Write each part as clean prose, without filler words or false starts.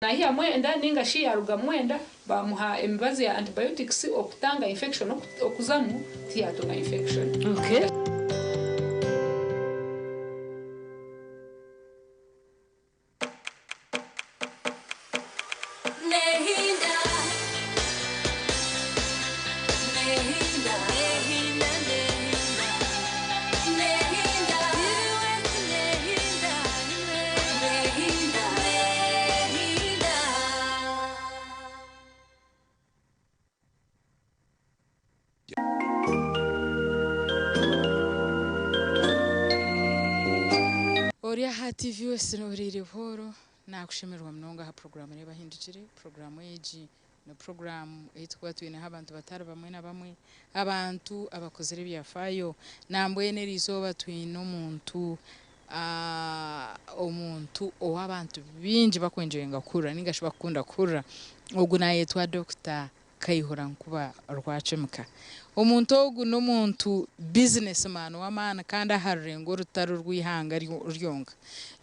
Naihamu enda ninga shi yarugamu enda bamuha emibazi ya antibiotics okutanga infection okuzamu tiyatunga infection. Okay. Ori aha TV wese oriire buhooro nakushemererwa munonga aha puroguraamu Reeba Ahindukire. Puroguraamu egi ni puroguraamu ei turikuba twineho abantu batari bamwe na bamwe, abantu abakozire ebyafaayo. Nambwenu eriizooba twine omuntu omuntu ou abantu baingi bakwenjoyinga kuhurira ninga shi bakukunda kuhurira. Ogu nayetwa Dokita Kaihura Nkuba Rwakimika. Omuntu ogu n'omuntu business man w'amaani kandi aha rurengo orutari orw'eihanga ryonka.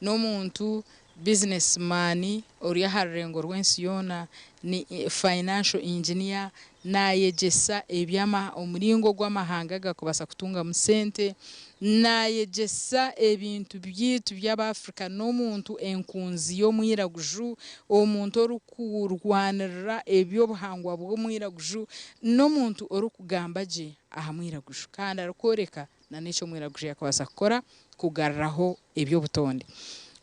N'omuntu business man ori aha rurengo rw'ensi yoona, ni financial engineer, naayegyesa eby'ama omuringo ogu amahanga garikubaasa kutungamu sente, naayegyesa ebintu byaitu by'Abaafrica, n'omuntu enkunzi y'omwiraguju, omuntu orikurwanirira eby'obuhangwa bw'omwiraguju, n'omuntu orikugamba gye aha mwiraguju kandi arikworeka na n'eki omwiraguju yaakubaasa kukora kugaruraho eby'obutonde.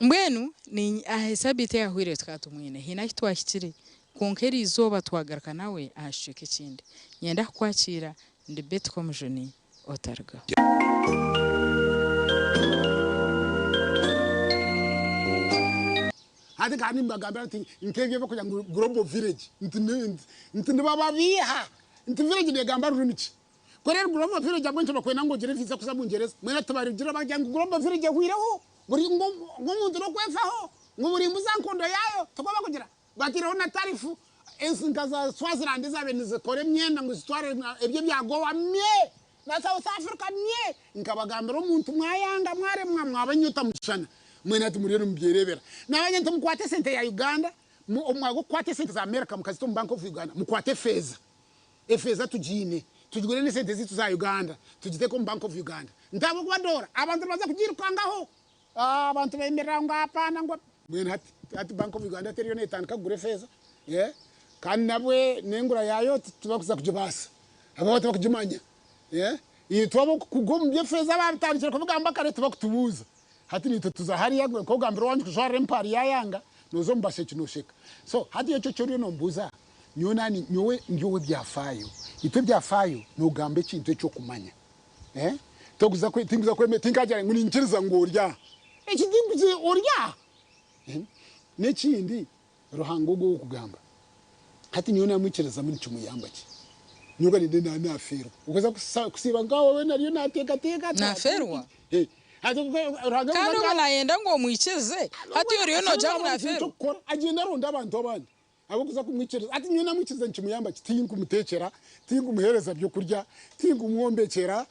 Mbwenu aha esabiiti eyahweire tukaba tumwine, haine ahu twahikire kwonka eriizooba twagaruka nawe aha kicweka ekindi. Niinyenda kukwakiira ndi Betty Komujuni otarugaho. Hati nkaba nimbagambira nti nk'ebyo ebyokugira ngu global village nti nti nibababiiha nti village negamba rurimi ki? Ku eri global village ahabw'enki bakwenda ngu ogire visa kuza Bungyereza? Mbwenu hati tibarugira bagira ngu global village ehwireho buri ngu omuntu n'okwefaho ngu buri mbuzi aha nkondo yaayo tikwo bakugira? Bataireho na tarifu ensi nka za Swaziland ezaabaire nizikora emyenda ngu zitware ebyo ebya Goa mye na South Africa mye. Nkabagambira omuntu mwayanga mwaremwa mwaba enyota mushana mwena hati muriyo nimubyerebera. Nabanya nti mukwate esente ya Uganda omu mwanya gw'okukwata esente za America mukazita omu Bank of Uganda mukwate efeeza. Efeeza tugiine tugigure n'esente zaitu za Uganda tugiteeke omu Bank of Uganda. Nti ahabw'okuba doora abantu nibaza kugiirukangaho. Abantu bemerera ngu hapana ngu mbwenu hati hati Bank of Uganda hati eriyo netandika kugura efeeza kandi nabwe nengura yaayo tibakuza kugibaasa ahabw'okuba tibakugimanya. Itwe ab'okukuga omu by'efeeza abaabitandikire kubigamba kare tibakutubuuza. Hati naitwe tuza hariya nk'ogambira owangye kujwara empare yaayanga nooza omu basheki noosheka. So hati ekyo eki oriyo nombuuza nyowe naanye nyowe ndi ow'ebyafaayo. Itwe ebyafaayo noogamba ekintu eki okumanya. Tokuza kwe tinkuza kwemera tinkagira ngu ninkiriza ngu ori aha. Eki tinkuki ori aha. N'ekindi Ruhanga ogwo ow'okugamba hati nyowe namwikirizamu nikimuyamba ki? Nyowe ka ninde na nafeerwa. Okuza kusiiba nkawe weena ariyo nateekateeka ati Nafeerwa? Hati Ruhanga Kandi obwo nayenda ngu omwikirize hati oriyo nogira ngu nafeerwa? Agyende aronde abantu abandi Ahabw'okuza kumwikiriza. Hati nyowe namwikiriza nikimuyamba ki? Tinkumuteekyera, tinkumuheereza byokurya, tinkumwombekyera.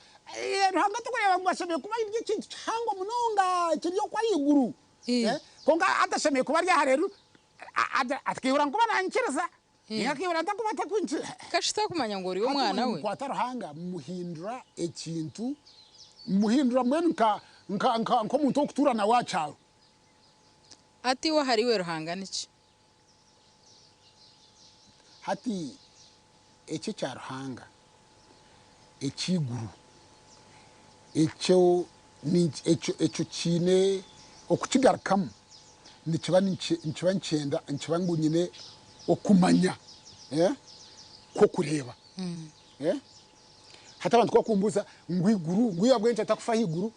Ruhanga tikureeba ngu ashemereire kuba ari ekintu kihango munonga kiri okwo ahaiguru. Kwonka atashemereire kuba ari aha reero akaihura ngu kuba nanyikiriza nainga akaihura nta kuba atakunyikiriza. Kashi takumanya ngu ori omwana we? Nkwata Ruhanga mmuhindura ekintu, mmuhindura mbwenu nk'omuntu ow'okutuura nawe aha kyaro. Hati iwe ahariiwe Ruhanga niki? Hati ekyo ekya Ruhanga eky'eiguru, ekyo ekyo kiine okukigarukamu nikiba nikiba nikyenda nikiba ngu nyine okumanya kw'okureeba. Hati abantu ku bakumbuuza ngu eiguru ngu ahabw'enki atakufa ahaiguru,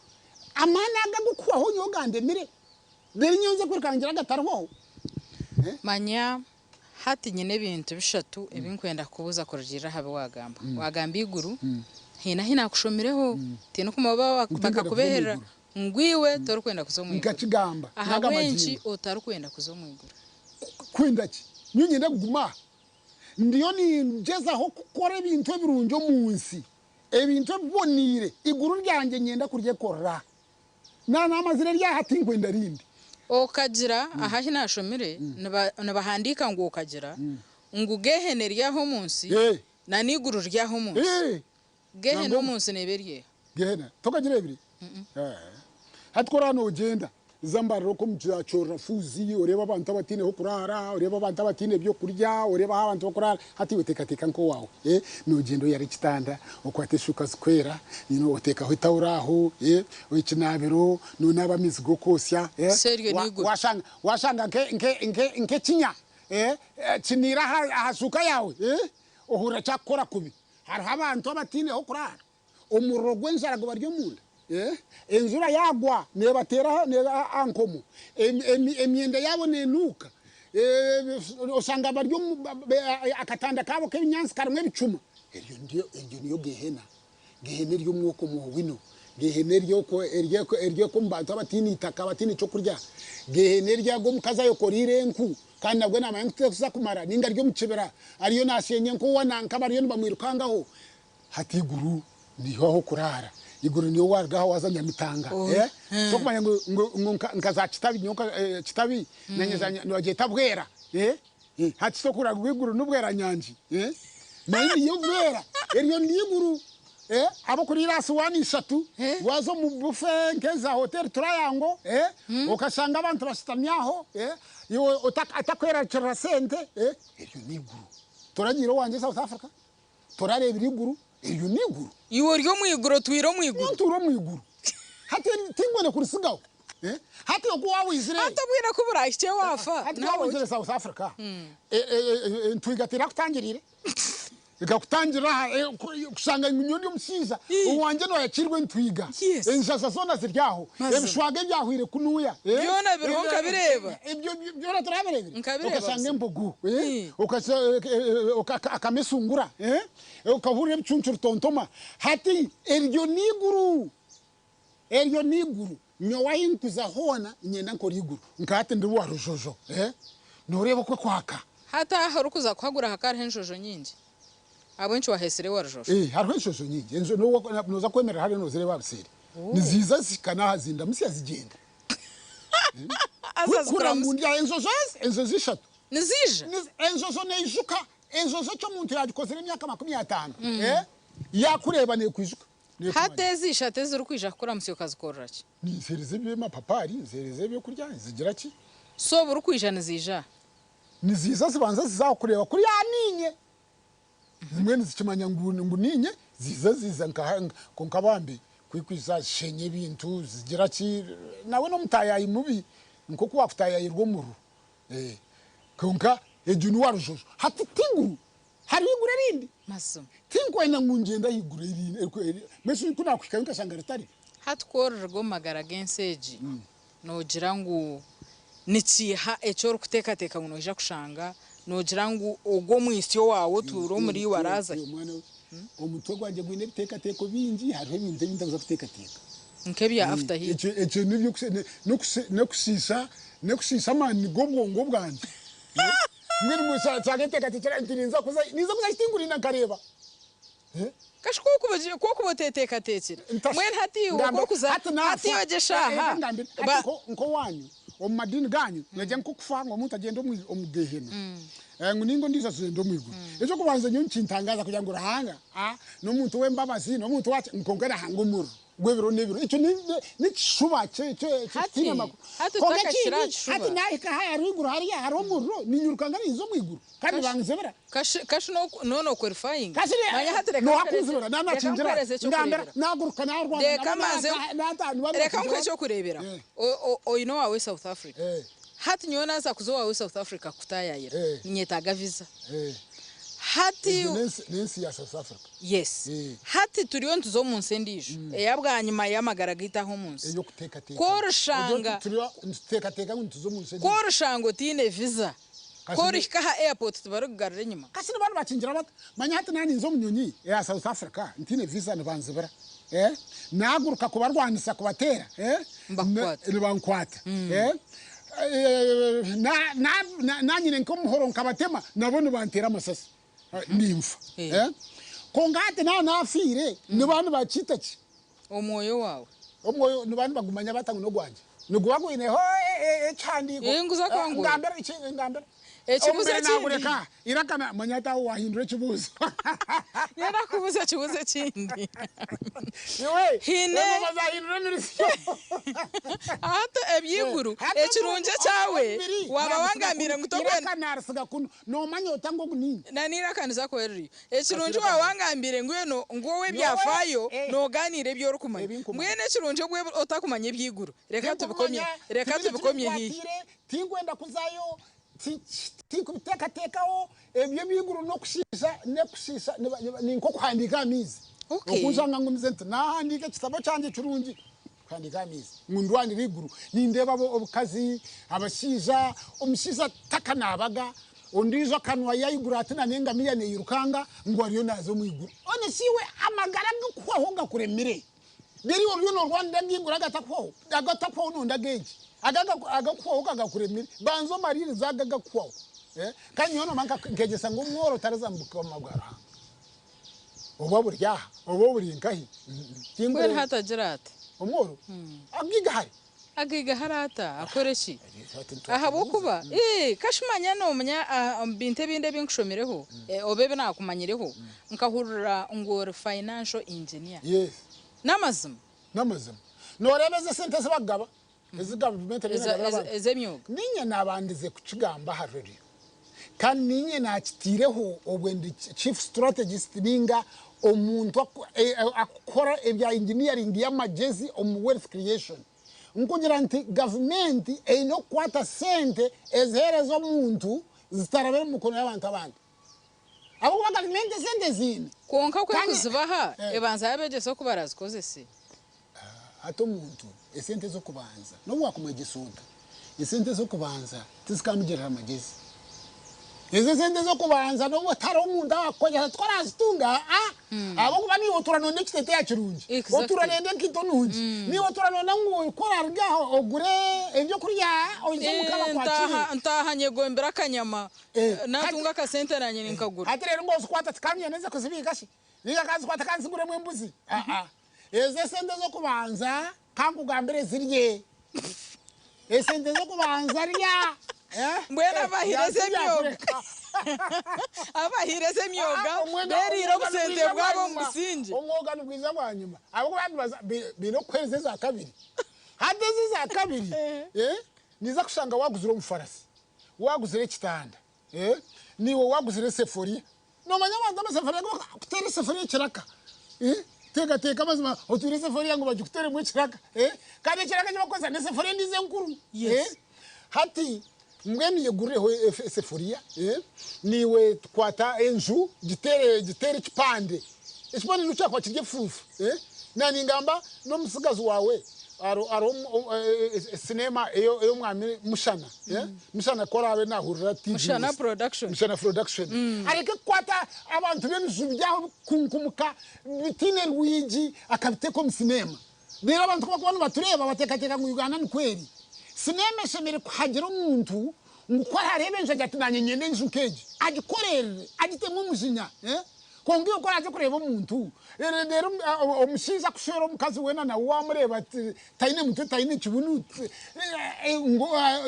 amaani ago ag'okuhwaho nyowe gandemire. Reero nyowe nze kwiruka ngira agatariho. Manya hati nyine ebintu bishatu ebi nkwenda kukubuuza kurugiirira aha bi waagamba. Waagamba eiguru, haine ahu naakushomireho, tihaine oku baba Ngu tinkwenda kuza omu bakakubeherera iguru. ngu iwe torikwenda kuza omu iguru. Nkakigamba n'aga Ahabw'enki magingo. otarikwenda kuza omu iguru? Kwenda ki? Nyowe niinyenda kuguma aha. Ndiyo ningyezaho kukora ebintu ebirungi omu nsi, ebintu ebiboneire. Eiguru ryangye niinyenda kuryekorera. Naaba naamazire eryaha tinkwenda rindi. Okagira aha ahi naashomire nibahandiika ngu okagira ngu Geehena eri aha omu nsi na n'eiguru riri aha omu nsi. Geehena omu nsi neeba eri eha? Geehena tokagireebire? Hati ku oraba noogyenda Za Mbarara okwo omu Kyorora Fuuzi, oreebe abantu abataine h'okuraara, oreebe abantu abataine by'okurya, oreebe ahu abantu barikuraara. Hati iwe teekateeka nk'owaawe. Noogyenda oyara ekitanda, okwata eshuuka zirikwera, you know, oteekaho etawuro aho, ekinaabiro, noonaaba amaizi g'okwosya. Seeri n'eiguru. Waashanga, waashanga nk'ekinya kiniire aha shuuka yaawe, ohurira kyakukora kubi. Hariho abantu abataine h'okuraara. Omuriro gw'enjara gubari omunda, enjura yaagwa neebateera aha nkomo, emyenda yaabo neenuuka, oshanga bari omu akatanda kaabo k'ebinyaatsi karimu ebicuma. Eryo niyo Geehena. Geehena eri omwokwo omu Owino. Geehena eri okwo eri okwo omu bantu abataine itaka, abataine ky'okurya. Geehena eri agu omukazi ayekoreire enku kandi nabwo naamanya ngu tizikuza kumara nainga ari omu kibira ariyo naasheenya enku owa nanka bariyo nibamwirukangaho. Hati eiguru niho ah'okuraara. Eiguru niho waaruga aha waaza Nyamitanga. Tokumanya ngu ngu nka za Kitabi nyowe Kitabi naanye za nibagyeta Bwera. Hati tokuhurira ngu eiguru ni Bwera Nyangi. Nayo niyo Bwera. Eryo niryo eiguru. Ab'okuriira aha siwaani ishatu, waaza omu bufe nk'eza hoteeri Triangle, okashanga abantu bashutami aho, iwe otakwerarikirira sente, eryo n'eiguru. Toragiire owangye South Africa? Torareebire eiguru? Eryo n'eiguru. Iwe ori omu iguru, otwire omu iguru. Nyowe ntuura omu iguru. Hati tingwine kuritsigaho. Hati oku waaba oizire. Hati obwire ku buraahikye waafa. Hati ku waaba oizire South Africa, entwiga terakutangiriire? Ekakutangirira aha kushanga ngu nyowe ndi omushaija, owangye nooyakiirwa entwiga. Enjaza zoona ziri aho. Ebishwaga ebyahwaire kunuya. Byona biriho nkabireeba. Ebyo byona torabireebire? Nkabireeba Okashanga buzima. embogo, akamesungura, okahurira ebicuncu ritontoma. Hati eryo n'eiguru, eryo n'eiguru. Nyowe ahi nkuza hoona niinyenda nkore eiguru. Nka hati ndi owa Rujojo, nooreeba oku ekwaka. Hati aha orikuza kuhagura hakaba hariho enjojo nyingi? Ahabw'enki waheesire owa Rujojo? Hariho enjojo nyingi. Nooza kwemerera hariya noozireeba aha buseeri. Niziiza zihika n'aha zindamutsya zigyenda. Haza Kukura ngu zikuramutsya. ndya enjojo ezi, enjojo ishatu. Niziija? Enjojo neijuka. Enjojo eki omuntu yaagikozire emyaka 50, yaakureeba neekwijuka. Hati ezi ishatu ezirikwija kukuramutsya okazikorera ki? Ninziheereza eby'amapapaari, nziheereza ebyokurya, nzigira ki. So oburikwija niziija? Niziiza zibanza ziza aho kureeba kuri aha niinye. Zimwe nizikimanya ngu niinye, ziiza ziiza nka kwonka bambi ku ikwija zishenya ebintu, zigira ki, nawe n'omutaayaayi mubi nk'oku waakutaayaayirwa omururu. Kwonka egyo ni warujojo. Hati tiguru, hariho eiguru erindi. Mazima. Tinkwenda ngu ngyende aha iguru erindi, mbwenu shi ku naakuhikayo nkashanga ritariyo? Hati ku oriruga omu magara g'ensi egi, noogira ngu nikiiha eki orikuteekateeka ngu noija kushanga? Noogira ngu ogwo omwitsyo waawe otuura omuriiwe araaza hi? Omwana we, omutwe gwangye gwine ebiteekateeko bingi, hariho ebintu ebi ntarikuza kuteekateeka. Nk'ebya after heat. Ekyo n'okushiisha amaani g'obwongo bwangye. Mbwenu nshanga enteekateekyere nti ninza kuza Kitingurinda nkareeba. Kashi ku okuba oteeteekateekire? Mbwenu hati iwe ku orikuza hati egi eshaaha. Hati nk'owaanyu omu madiini gaanyu nibagira ngu okufa ngu omuntu agyenda omu geehena ngu nainga ondiijo agyenda omu iguru. Eky'okubanza nyowe nikintangaaza kugira ngu Ruhanga n'omuntu w'embabazi n'omuntu waki kwonka naahanga omuriro gw'ebiro n'ebiro. Ekyo n'ekishuba kitaine makuru. Kwonka ekindi hati naahika hariya iguru hariya hariho omuriro niinyirukanga ninza omu iguru kandi nibanzibira. Kashi no noqualifyinga Kashi manya hati reka noha nkuhereze kunzibira reka nanakingira nkuhereze ngambira ekyokureberaho naguruka narwana reka nabo mbanze reka nkuhe ekyokureberaho oine owawe South Africa hati nyowe naza kuza owawe South Africa kukutayayira ninyetaga visa hati Egyo nensi ya South Africa. Yes hati turiyo nituza omunsi endiijo eyabwanyima yamagara gaitu aha omunsi Eyokutekateka ku orishanga Turiyo nitutekateka ngu nituza omunsi ku endiijo. orishanga otiine visa Ku orihika aha airport tibarikugarura enyima. Kasi niba nibakingira bata? Manya hati naninza omu nyonyi eya South Africa ntiine visa nibanzibira eh Naguruka kubarwanisa kubateera eh Nibakukwata. Nibankwata eh Nanyine nk'omuhoro nkabatema nabo nibanteera amasasi ninfa eh Kwonka hati naaba nafiire niba nibakiita ki? Omwoyo waawe. Omwoyo niba nibagumanya bata ngu n'ogwangye? Niguba gwineho ekihandiiko. Eh, nguza kwangura. Ngambira iki ngambira. Ekibuuzo Omumbere ekindi. nagureka. Iraka na manya ati aho wahindura ekibuuzo. Nyenda kubuuza ekibuuzo ekindi. Iwe. Hine. Ego bazahindura emirisyo. Hati eby'eiguru ekirungi ekyawe waaba wangambire ngu tokwenda. Iraka narisiga kunu. Nomanya ota ngu ogu niinye. Na n'eiraka niza kuba ririyo. Ekirungi waaba wangambire ngu eno ngu wowe ebyafaayo noogaaniira ebi orikumanya. Mbwenu ekirungi obwe otakumanya eby'eiguru reka tubikomye reka tubikomye haihi. Tinkwenda kuzayo, tinkubiteekateekaho, ebyo eby'eiguru n'okushiisha n'okushiisha ni nk'okuhandiika aha maizi. Okunshanga ngumize nti naahandiika ekitabo kyangye kirungi kuhandiika aha maizi ngu ndwanire eiguru. Nindeeba obukazi, abashaija, omushaija takanaabaga, Ondiijo akanwa yaiguru ati na n'engamiya neirukanga ngu ariyo naaza omu iguru. One shi iwe amagara ag'okuhwaho gakuremire? Reero iwe oriyo noorwanira ag'eiguru agatakuhwaho? Agatakuhwaho nonda ag'enki? Aga ag'okuhwaho ka gakuremire. Banza omariirize ago agakuhwaho. Kandi nyowe noomanya nkegyesa ngu omworo tariza mu bukama bwa Ruhanga. Oba buri aha, oba oburi nkahi? Mbwenu hati agira ata? Omworo? Agaiga hari. Agaiga hari ata? Akore ki? Ahabw'okuba ii kashi manya noomanya omu bintu ebindi ebi nkushomireho oba ebi naakumanyireho, nkahurira ngu ori financial engineer. Yes. N'amazima? N'amazima. Nooreeba ezi esente ezi bakugaba, ezi gavumenti eriyo neegabira abantu? Ez'emyoga. Niinye naabandize kukigamba aha radio. Kandi niinye naakitaireho obwe ndi chief strategist ninga omuntu akukora ebya engineering y'amagyezi omu wealth creation. Nkugira nti gavumenti eine okukwata sente eziheereza omuntu zitarabire omu mikono y'abantu abandi. Ahabw'okuba gavumenti esente eziine. Kwonka ku erikuzibaha, ebanza yabeegyesa oku barazikozese. Hati omuntu esente ez'okubanza n'obu waakumwegyesa ota, esente ez'okubanza tizikamugirira magyezi. Ezo esente ez'okubanza n'obu otari omuntu owaakukwegyesa tikorazitunga aa ahabw'okuba naiwe otuura noyenda ekiteteeya kirungi, otuura noyenda enkaito nungi, naiwe otuura noyenda ngu ku oraaruga aha ogure ebyokurya oije omuka bakwakire. Ntaaha nyegombire akanyama, naatunga akasente naanye ninkagura. Hati reero ngu ozikwata tikamanya neza kuzibiika shi, ninga kanzikwata kanziguremu embuzi aa. Ezo esente z'okubanza kankugambire zirye. Esente z'okubanza rya. Mbwenu abahire ez'emyoga abahire ez'emyoga beriire obusente bwabo omu busingye. Omwoga nigwija bwanyima ahabw'okuba nibaza baine okukuheereza eza kabiri. Hati ezi eza kabiri niiza kushanga waaguzire omufarasi, waaguzire ekitanda, naiwe waaguzire esefuriya. Noomanya abantu amasefuriya agu barikuteera esefuriya ekiraka? Teekateeka amazima oteire esefuriya ngu bagikuteeremu ekiraka kandi ekiraka eki barikukozesa n'esefuriya endiijo enkuru. Hati mbwenu yegurireho esefuriya, naiwe kwata enju giteere giteere ekipande. Ekipande nobu kyakuba kiri efuufu, naanye ningamba n'omutsigazi waawe hariho sineema ey'omwami Mushana. Mushana ku araabe naahurira TV Mushana Production. Mushana Production. Areke kukwata abantu b'ebiju byaho bikunkumuka bitaine rwigi akabiteeka omu sineema. Reero abantu ku barikuba nibatureeba bateekateeka ngu Uganda nikwo eri. Sineema eshemereire kuhagira omuntu ngu ku araareeba enju agire ati naanye niinyenda enju nk'egi, agikoreerere, agitemu omujinya. Kwonka iwe ku oraaze kureeba omuntu, reero omushaija akushwera omukazi weena nawe waamureeba taine mutwe taine kibunu,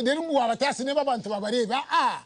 reero ngu waaba sineema abantu babareebe. Aa!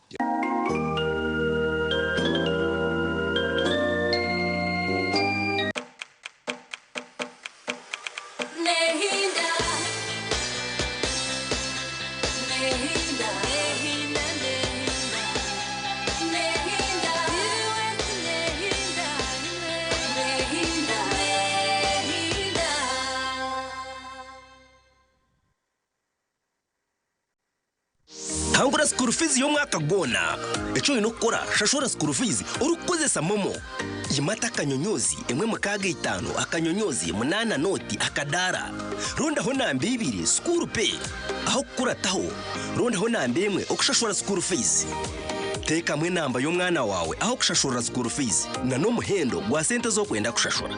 Hangura school fees y'omwaka gwona. Eki oine kukora, shashura school fees orikukozesa MoMo. Yimata akanyonyozi emwe mukaaga itaano akanyonyozi munaana nooti akadaara. Rondaho namba ibiri school pay. Aho kukurataho, rondaho namba emwe okushashura school fees. Teekamu enamba y'omwana waawe aho kushashurira school fees na n'omuhendo gwa sente ez'okwenda kushashura.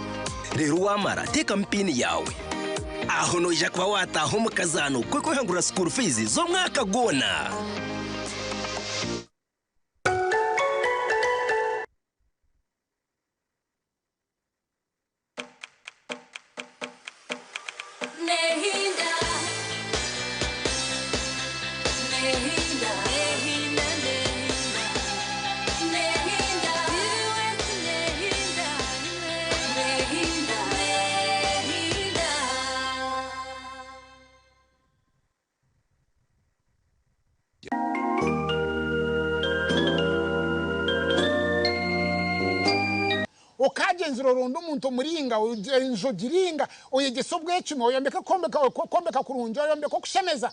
Reero waamara teekamu piini yaawe. Aho noija kuba waataaha omu kazaano k'okwehangurira school fees z'omwaka gwona. Okagyenzire oronde omuntu omuringa, enju ogiringa, oyegyese obwecumi, oyombeke okwombeka kurungi, oyombeke okushemeza,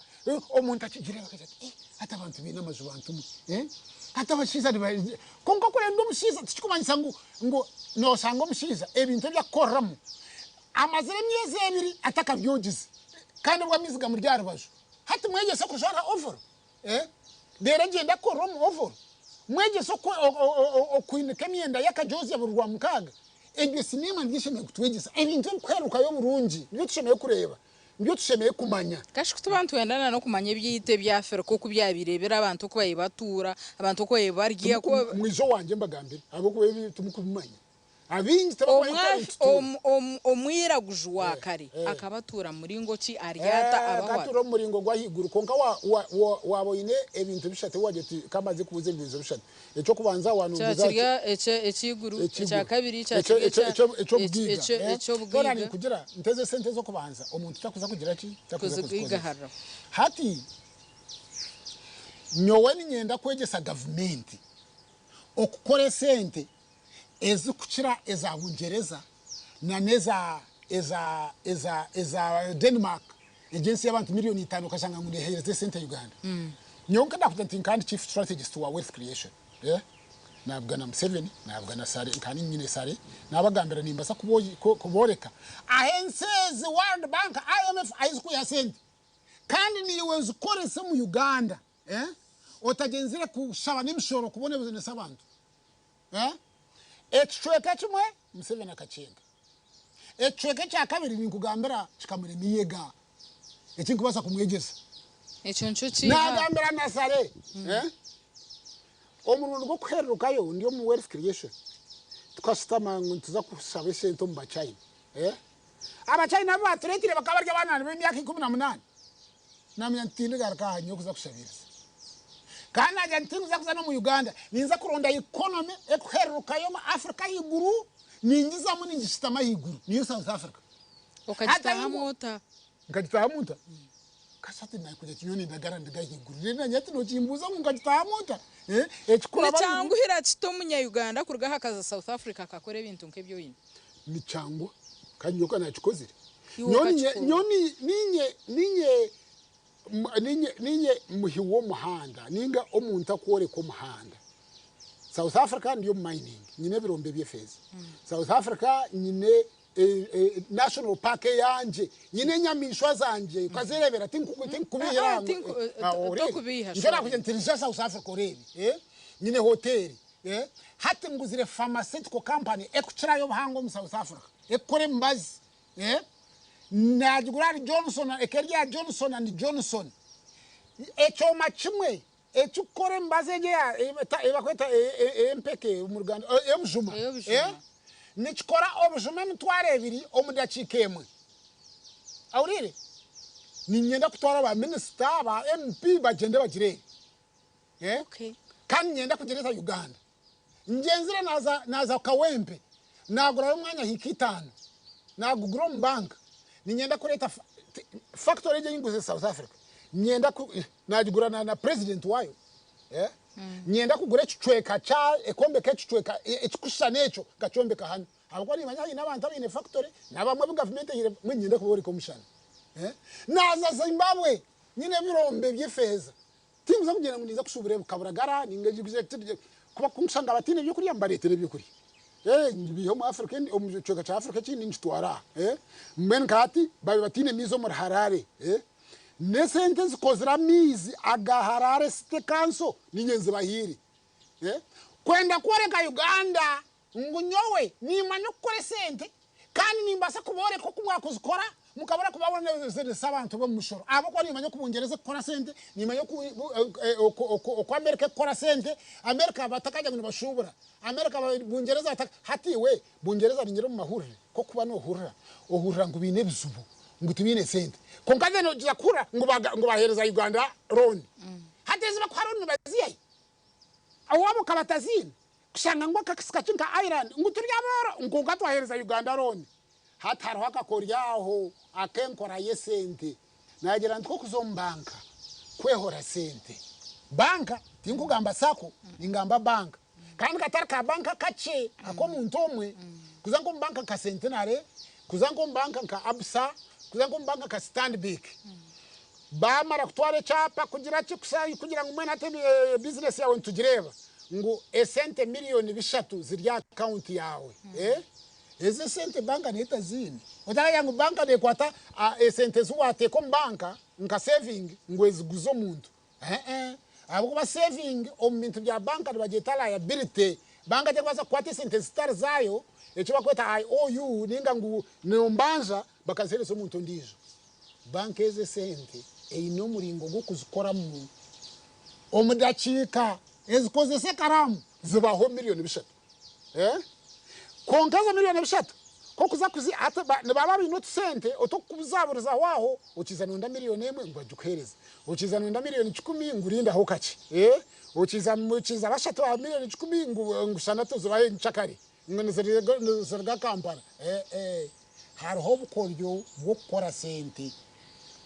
omuntu akigireeba akagira ati, eh, hati abantu baine amaju bantu mwe, eh, hati abashaija niba. Kwonka okurenda omushaija tikikumanyisa ngu ngu noshanga omushaija ebintu ebi akukoreramu amazire emyezi ebiri atakabyogize kandi obwo amaizi gamuri aha rubaju. Hati mwegyese kujwara ovoro. Eh, reero agyende akore omu ovoro. Mwegyese oku, okwinika emyenda ye akagyozya buri Rwamukaaga. Ebyo sineema nibyo eshemereire kutwegyesa. Ebintu ebikuhererukayo oburungi nibyo tushemereire kureeba, nibyo tushemereire kumanya. Kashi ku tuba nitwenda na n'okumanya ebyaitu eby'Afirika oku byabaire biri, abantu oku babaire batuura, abantu oku babaire barya, oku. Mwije owangye mbagambire ahabw'okuba ebi timukubimanya. Abaingi tibarikumanya oku twaba nitutuura. Omwiraguju wa kare akaba atuura mu muringo ki? Ari ata? Abaho ata? Akatuura omu muringo gw'ahaiguru. Kwonka waaba oine ebintu bishatu ebi waagira oti ka mbanze kubuuza ebibuuzo bishatu. Eky'okubanza waanumbuuza Kya kirya eky'eiguru, ekyakabiri kya kirya eky'obugaiga. Hoona ninkugira nti ezo esente ez'okubanza omuntu takuza kugira ki? Takuza kuzikozesa. Hati nyowe niinyenda kwegyesa gavumenti okukora esente ezikukira eza Bungyereza na n'eza eza eza eza Denmark egyo ensi y'abantu miriyoni itano okashanga ngu neheereza esente Uganda. Nyowe nka nakugira nti nka ndi chief strategist wa wealth creation eh nabugana Museveni nabugana Saleh nka nyine Saleh nabagambira nimbasa kuboreka ahu ensi ezi World Bank, IMF ahu zikwiha sente kandi niiwe ozikorese omu Uganda eh otagyenzire kushaba n'emishoro kubonabonesa abantu. Ekicweka ekimwe Museveni akakyenga. Ekicweka ekya kabiri ninkugambira kikamurema eyega ekinkubaasa kumwegyesa. Ekyo nikyo kiiha. Nagambira Nasare omurundi gw'okuhererukayo ndi omu wealth creation tukashutama ngu nituza kushaba esente omu bachina. Abachina abu batureetire bakaba bari abaana b'emyaka 18. Naamanya nti tindigaruka aha nyowe kuza kushabiiriza. Kandi naagira nti tinkuza kuza n'omu Uganda, ninza kuronda economy ekuhererukayo omu Africa ahaiguru, ningizamu ningishutama ahaiguru, niyo South Africa. Okagitaahamu ota? Nkagitaahamu nta? Kasha hati naakugira ati nyowe nindagara ndiga ahaiguru. Reero naanye hati nookimbuuza ngu nkagitaahamu nta? Ekikuraba ahaiguru. Nikyanguhira kita omunya-Uganda kuruga aha akaza South Africa akakora ebintu nk'ebi oine? Nikyanguha kandi nyowe ka naakikozire. Iwe Nyowe ninye, okakikora. nyowe ni- ninye, ninye, m- ninye, ninye muhi w'omuhanda ninga omuntu akworeka omuhanda. South Africa ndi omu mining, nyine ebirombe by'efeeza. South Africa nyine e, e, national park eyangye, nyine enyamaishwa zangye, okazereebera tinku- tinkukubihira Ah, ah, ngu- tinku- ah, oreebe. tokubiiha, Nikyo sure. nakugira nti rija South Africa oreebe. Eh? Nyine hoteeri. Eh? Hati nguzire pharmaceutical company ekukirayo obuhango omu South Africa, ekukora emibazi. Eh? Nagigura ahari Johnson, eka eri aha Johnson and Johnson. Ekyoma kimwe ekikukora emibazi egi eya- ei bakweta ey'empeke omu Ruganda, ey'obujuma. Ey'obujuma. Eh? Nikikora obujuma 2000 omu dakiika emwe. Ahuriire? Niinyenda kutwara ba minisita, ba MP bagyende bagireebe. Eh? Okay. Kandi niinyenda kugireeta Uganda. Ngyenzire naaza naaza Kawempe naagurayo omwanya hiika itaano naagugura omu banka. Niinyenda kureeta fa factory egi ei nguziire South Africa niinyenda ku naagigura na na president waayo. Eh? Niinyenda kugura ekicweka kya ekwombeka ekicweka ekirikushushana ekyo nkakyombeka hanu. Ahabw'okuba niimanya haine abantu abaine factory n'abamwe abu gavumenti ehaire mbwenu niinyenda kubooreka omushana. Eh? Naaza Zimbabwe nyine ebirombe by'efeeza. Tinkuza kugira ngu ninza kushuubura ebukaburagara ninga kuba kunkushanga abataine byokurya mbareetere ebyokurya. Eh, ngibiihe omu Africa endi omu kicweka kya Africa ekindi ngitware aha. Eh, mbwenu nka hati baabaire bataine maizi omuri Harare. Eh, n'esente ezikozire amaizi aga Harare City Council niinye nzibahaire. Eh, kwenda kworeka Uganda Ngu nyowe nimanya okukora esente kandi nimbaasa kubooreka oku mwakuzikora mukabura kubaboneseresa abantu b'omu mushoro ahabw'okuba nimanya oku Bungyereza ekukora sente, nimanya oku oku Amerika ekukora sente, Amerika batakagira ngu nibashuubura, Amerika Bungyereza bataka hati iwe Bungyereza ningira omu mahurire k'okuba nohurira ohurira ngu baine ebizibu ngu tibaine sente kwonka then ogiza kuhurira ngu ngu baheereza Uganda loan hati ezi bakuha loan nibaziiha hi? Owaabo okaba ataziine kushanga ngu akakisi kakye nka Ireland ngu turi abooro ngu kwonka twaheereza Uganda loan. Hati hariho akakoryo aho ak'enkora y'esente. Naagira nti k'okuza omu banka kwehora sente. Banka, tinkugamba sacco, ningamba banka. Kandi katari ka banka akakye ak'omuntu omwe, kuza nk'omu banka nka Centenary, kuza nk'omu banka nka Absa, kuza nk'omu banka nka Stanbic. Baamara kutwara ekyapa kugira ki kugira ngu mbwenu hati bizinesi yaawe nitugireeba ngu esente miriyoni bishatu ziri aha akawunti yaawe. Ezo esente banka neyo etaziine. Otakagira ngu banka neekwata esente ezi waateeka omu banka nka sevingi ngu eziguze omuntu. E-e. Ahabw'okuba sevingi omu bintu bya banka nibagyeta liability. Banka terikubaasa kukwata esente ezitari zaayo, eki barikweta IOU nainga ngu nombanja bakaziheereza omuntu ondiijo. Banka ezo esente eine omuringo gw'okuzikoramu. Omu dakiika ezikozesa ekaraamu zibaho miriyoni bishatu. Kwonka ezo miriyoni bishatu ku orikuza kuzi hati nibaba baine otusente otw'okukubuzaburizaho aho, okiiza noyenda miriyoni emwe ngu bagikuheereze, okiiza noyenda miriyoni kikumi ngu rindaho kakye, okiiza bashatu aha miriyoni kikumi ngu shana tuzibahe nkyakare ngu niziruga Kampala. Hariho obukoryo bw'okukora sente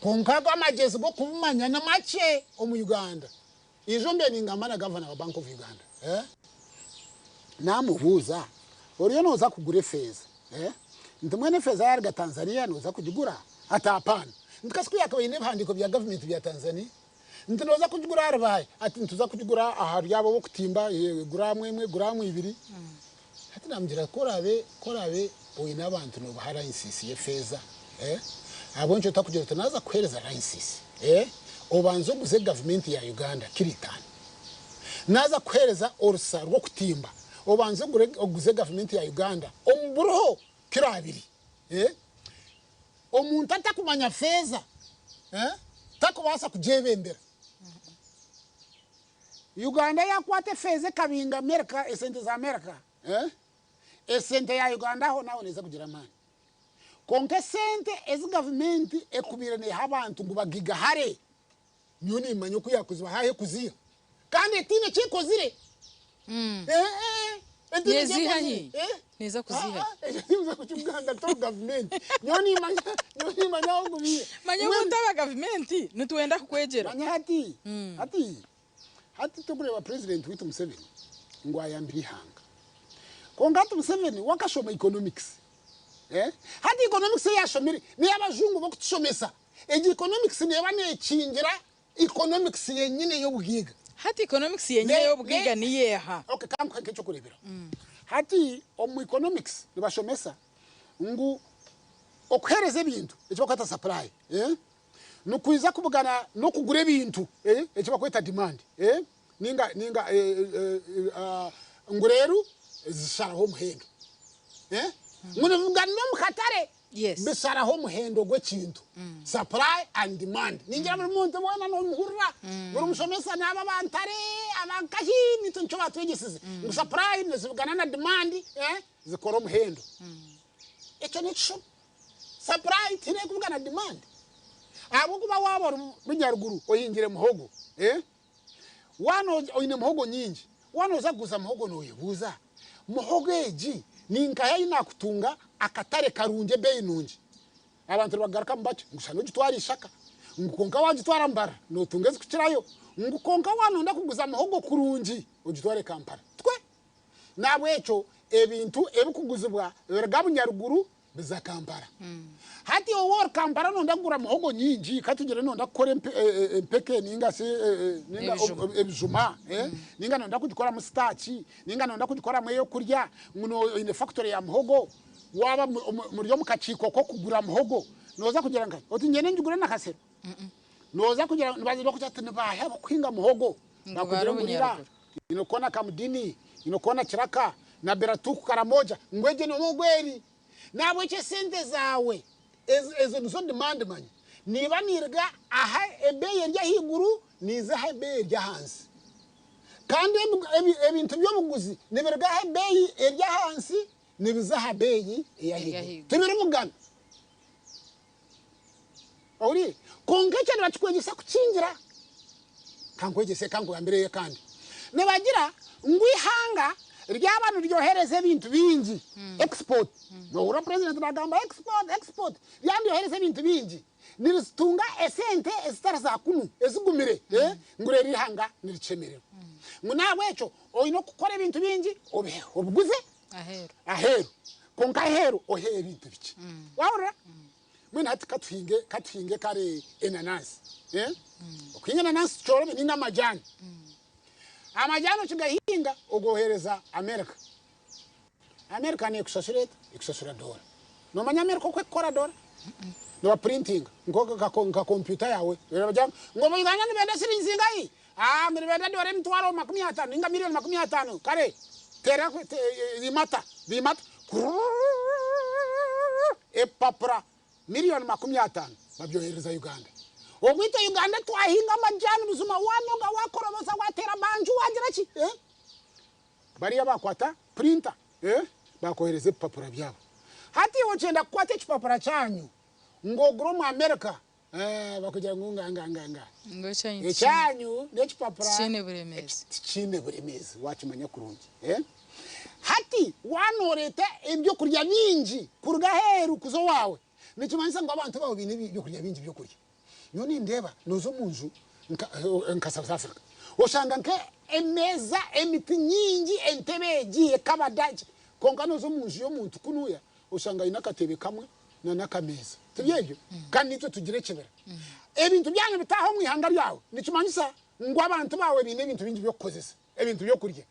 kwonka ago amagyezi g'okubumanya ni makye omu Uganda. Ijo mbe ningamba na gavana wa Bank of Uganda namubuuza oriyo noza kugura efeeza nti mbwenu efeeza yaruga Tanzania noza kugigura? Ati apana. Nti kasi kuyakabaire eine ebihandiiko bya gavumenti bya Tanzania nti noza kugigura ahari baahi? Ati nituza kugigura ahari abo abokutimba guraamu emwe guraamu ibiri. Hati namugira ku oraabe ku oraabe oine abantu noobaha layisinsi y'efeeza, ahabw'enki otakugira oti naaza kukuheereza layisinsi obanze oguze gavumenti ya Uganda kiro itaano. Naaza kukuheereza orusa rw'okutimba obanze ogure oguze gavumenti ya Uganda omu buriho kiro abiri. Omuntu atakumanya feeza takubaasa kugyebembera. Uganda yakwata efeeza ekabinga America esente za America eh esente ya Uganda aho naho neza kugira amaani kwonka esente ezi gavumenti ekubaire neha abantu ngu bagigahare nyowe nimanya oku yakuzibaha ahu ekuziha kandi etiine eki ekozire eh eh etiine eki Neziha ekozire hi? eh Neza kuziha ah ah ekyo tinkuza kukigamba ntari gavumenti nyowe nimanya nyowe nimanya ahu okubiiha Manya mbwenu obu ntaba gavumenti nitwenda kukwegyera. Manya hati hati Hati turikureeba purezidenti waitu Museveni ngu ayambire eihanga. Kwonka hati Museveni we akashoma economics. Hati economics ei ashomire n'ey'abajungu b'okutushomesa. Egyo economics neeba neekingira economics yenyine ey'obugaiga. Hati economics yenyine ey'obugaiga niyo eha? Okay, ka nkuhe nk'eky'okureeberaho. Hati omu economics nibashomesa ngu okuheereza ebintu, eki barikweta supply, Nikwija kubugana n'okugura ebintu, eki barikweta demand, ninga ninga ngu reero zisharaho omuhendo. Ngu nibibuganira omu katare bisharaho omuhendo gw'ekintu, supply and demand. Ningira buri muntu weena nomuhurira, buri mushomesa naaba aba Ntare, aba nkahi, naitwe nikyo baatwegyesize ngu supply nizibugana na demand zikora omuhendo. Ekyo n'ekishuba. Supply tihaine kuvuga na demand ahabw'okuba waaba ori Bunyaruguru ohingire muhogo waaba oine muhogo nyingi waaba nooza kuguza muhogo nooyebuuza muhogo egi ninkahi ahu naakutunga akatare karungi ebeeyi nungi? Abantu nibagarukamu bati ngu shana ogitware Ishaka ngu kwonka waagitwara Mbarara nootunga ezikukirayo ngu kwonka waaba nooyenda kuguza muhogo kurungi ogitware Kampala. Tikwe? N'ahabw'ekyo ebintu ebikuguzibwa biruga Bunyaruguru biza Kampala. Hati iwe ori Kampala noyenda kugura muhogo nyingi, katugire noyenda kukora empeke ninga shi ninga ebijuma, ninga noyenda kugikoramu sitaachi, ninga noyenda kugikoramu ey'okurya, ngu oine fakitori ya muhogo, waaba muri omu kakiiko k'okugura muhogo, noza kugira nkahi? Oti ngyende ngigure Nakasero? Noza kugira nibakugira bati nibaahi abarikuhinga muhogo? Ngu Bakugire bari ngu rira. Bunyaruguru. Inokona Kamudini, inokona Kiraka, na Beratuku Karamoja, ngu egyo niyo muhogo eri. Nahabwekyo esente zaawe ezo nizo demand manya. Niba niruga aha ebeeyi eri ahaiguru niiza aha ebeeyi eri ahansi. Kandi ebintu by'obuguzi nibiruga aha ebeeyi eri ahansi nibiza aha beeyi ey'ahaiguru. Tibiribugana. Ohuriire? Kwonka ekyo nibakikwegyesa kukingira. Ka nkwegyese, ka nkugambireyo akandi. Nibagira ngu eihanga ryaba niryohereza ebintu bingi, export, nohurira purezidenti naagamba export, export, ryaba niryohereza ebintu bingi, Niritunga esente ezitari za kunu ezigumire ngu reero eihanga nirikyemererwa. Ngu n'ahabw'ekyo oine okukora ebintu bingi obiguze aheeru kwonka aheeru oheyo ebintu bikye. Waahurira? Mbwenu hati katuhinge katuhinge kare enanansi. Okuhinga enanansi tikyorobi ninga amajaani. Amajaani okigahinga ogohereza America. America nekushashura eta? Ekushashura doora. Nomanya America oku ekukora doora? Niba printinga nka kompyuta yaawe. Nibagira ngu omu Uganda nibenda siringi zingahi? Aah ngu nibenda doora emitwaro 50 ninga miriyoni 50. Kare teera imata, bimata kururururururu ebipapura miriyoni 50 babyohereza Uganda. Obwo itwe Uganda twahinga amajani buzima wanoga, wakoroboza, wateera banju, wagira ki? Bariya bakwata purinta bakohereza ebipapura byabo. Hati iwe okyenda kukwata ekipapura kyanyu ngu ogure omu America, bakugira ngu nga nga nga nga. Ngu ekyanyu Ekyanyu n'ekipapura tikiine buremeezi. Tikiine buremeezi wakimanya kurungi. Hati waaba nooreeta ebyokurya bingi kuruga aheeru kuza owaawe, nikimanyisa ngu abantu baawe baine ebyokurya bingi by'okurya. Nyowe nindeeba nooza omu nju nka South Africa, oshanga nka emeeza, emiti nyingi, entebe egi, ekabada, kwonka nooza omu nju y'omuntu kunuuya oshanga aine akatebe kamwe n'akameeza. Tibyo ebyo? Kandi naitwe tugira ekibira. Ebintu byanyu bitaaha omu ihanga ryawe, nikimanyisa ngu abantu baawe baine ebintu bingi by'okukozesa, ebintu by'okurya.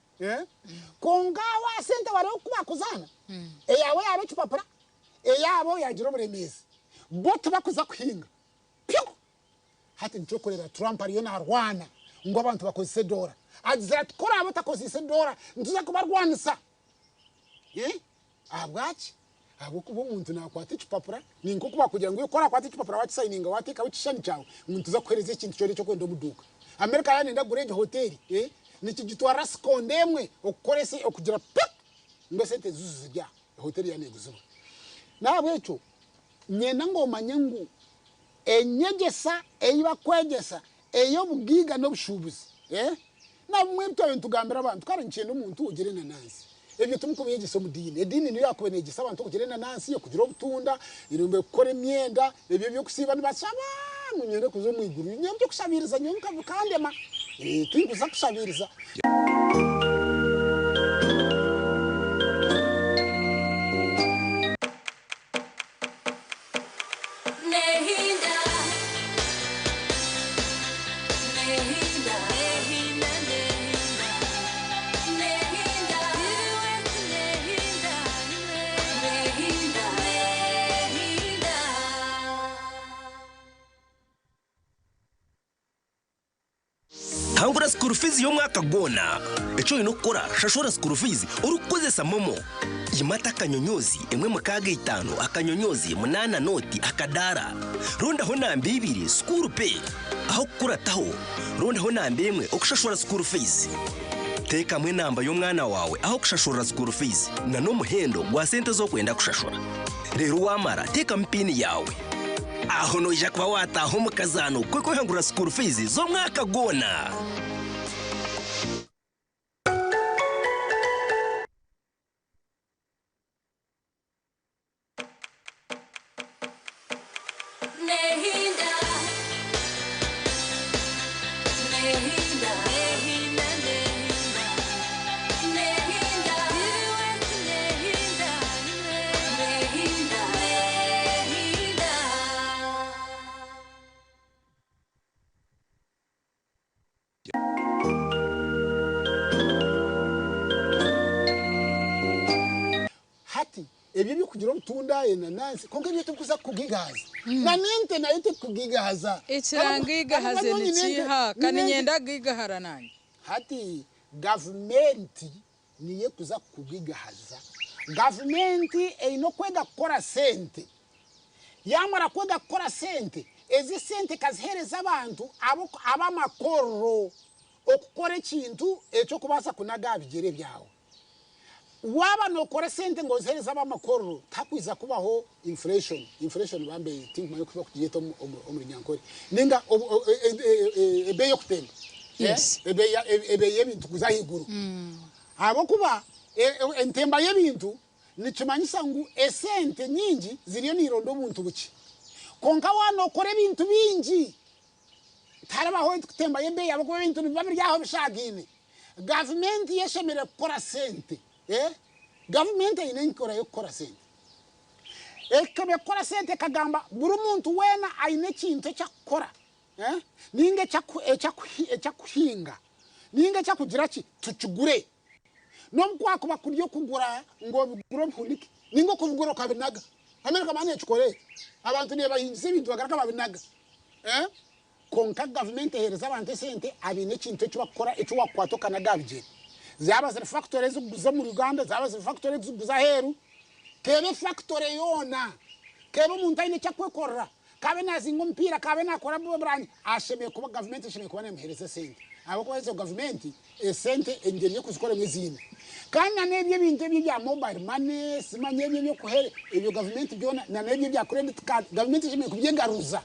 Kwonka waasente wareeba oku baakuzaana, eyaawe yaaba ekipapura, eyaabo yaagira oburemeezi. Bo tibakuza kuhinga. Pyu! Hati nikyo orikureeba Trump ariyo naarwana ngu abantu bakozese doora. Agizire ati ku oraabe otakozeise doora nituza kubarwanisa. Ahabwaki? Ahabw'okuba omuntu naakwata ekipapura, ni nk'oku baakugira ngu iwe ku oraakwata ekipapura waakisayininga waateekaho ekishushani kyawe ngu nituza kukuheereza ekintu kyona eki orikwenda omu duuka. Amerika yaaba neeyenda kugura egi hoteeri, nikigitwarira sikonda emwe okukora okugira pik ngu esente ziizo ziri aha, hoteeri yaaba neeguzibwa. N'ahabw'ekyo Niinyenda ngu omanye ngu enyegyesa ei barikwegyesa ey'obugaiga n'obushuubuzi, na bumwe ebi twabaire nitugambira abantu, kare nikyenda omuntu ogire enanansi. Ebyo timurikubyegyesa omu diini. Ediini niyo yaakubaire neeyegyesa abantu okugira enanansi, okugira obutunda, kukora emyenda, ebyo eby'okusiiba nibashaba ngu nyende kuza omu iguru. Nyowe eby'okushabiiriza nyowe bikandema. Tinkuza kushabiiriza. Hangura school fees y'omwaka gwona. Eki oine kukora, shashura school fees orikukozesa MoMo. Imata akanyonyozi 165 akanyonyozi 8 noti akadaara. Rondaho namba ibiri school pay. Aho kukurataho, rondaho namba emwe okushashura school fees. Teekamu enamba y'omwana waawe aho kushashurira school fees na n'omuhendo gwa sente ez'okwenda kushashura. Reero waamara teekamu piini yaawe. Aho noija kuba waataaha omu kazaano k'okwehangurira school fees z'omwaka gwona. Hati ebyo eby'okugira obutunda, enanansi, kwonka ebyo tibikuza kukugigahaza. Na n'ente nayo tekukugigahaza. Ekirangigahaze nikiiha? Ka niinyenda kugigahara naanye. Hati gavumenti niyo ekuza kukugigahaza. Gavumenti eine okwega kukora sente. Yaamara kwega kukora sente, ezi esente ekaziheereza abantu ab'amakorero okukora ekintu eky'okubaasa kunaga aha bigyere byawe. Waaba nookora esente ngu oziheereze ab'amakorero, tihakwija kubaho inflation. Inflation bambe tinkumanya oku barikugyeta omu Runyankore. Nainga ebeeyi y'okutemba. Ebeeyi y'ebintu kuza ahaiguru. Ahabw'okuba entemba y'ebintu nikimanyisa ngu esente nyingi ziriyo niironda obuntu bukye. Kwonka waaba nookora ebintu bingi, tiharibaho kutembayo ebeeyi ahabw'okuba ebintu nibiba biri aho bishaagaine. Gavumenti yo eshemereire kukora sente. Gavumenti eine enkora y'okukora sente. Ekemire kukora sente ekagamba buri muntu weena aine ekintu eki akukora ninga eki akuhinga ninga eki akugira ki, tukigure. N'obu kwakuba kuri okugura ngu obigure obihunike ninga okubigura okabinaga. America manya nekikora ekyo. Abantu nebahingisa ebintu bagaruka babinaga. Kwonka gavumenti ehereza abantu esente abaine ekintu eki bakukora eki wakukwata okanaga aha bigyere. Zaba ziri factory ezikuguza omuri Uganda, zaba ziri factory ezikuguza aheeru, kebe factory yoona, kebe omuntu aine eki akwekorera, K'abe naazinga omupiira, k'abe naakora burangi, ashemereire kuba, gavumenti eshemereire kuba neemuheereza esente. Ahabw'okuba ezo gavumenti esente engyeri y'okuzikoramu eziine. Kandi na n'ebyo ebintu ebyo ebya mobile money, simanya ebyo eby'okuhe, ebyo gavumenti byona, na n'ebyo ebya credit card, gavumenti eshemereire kubyegaruza.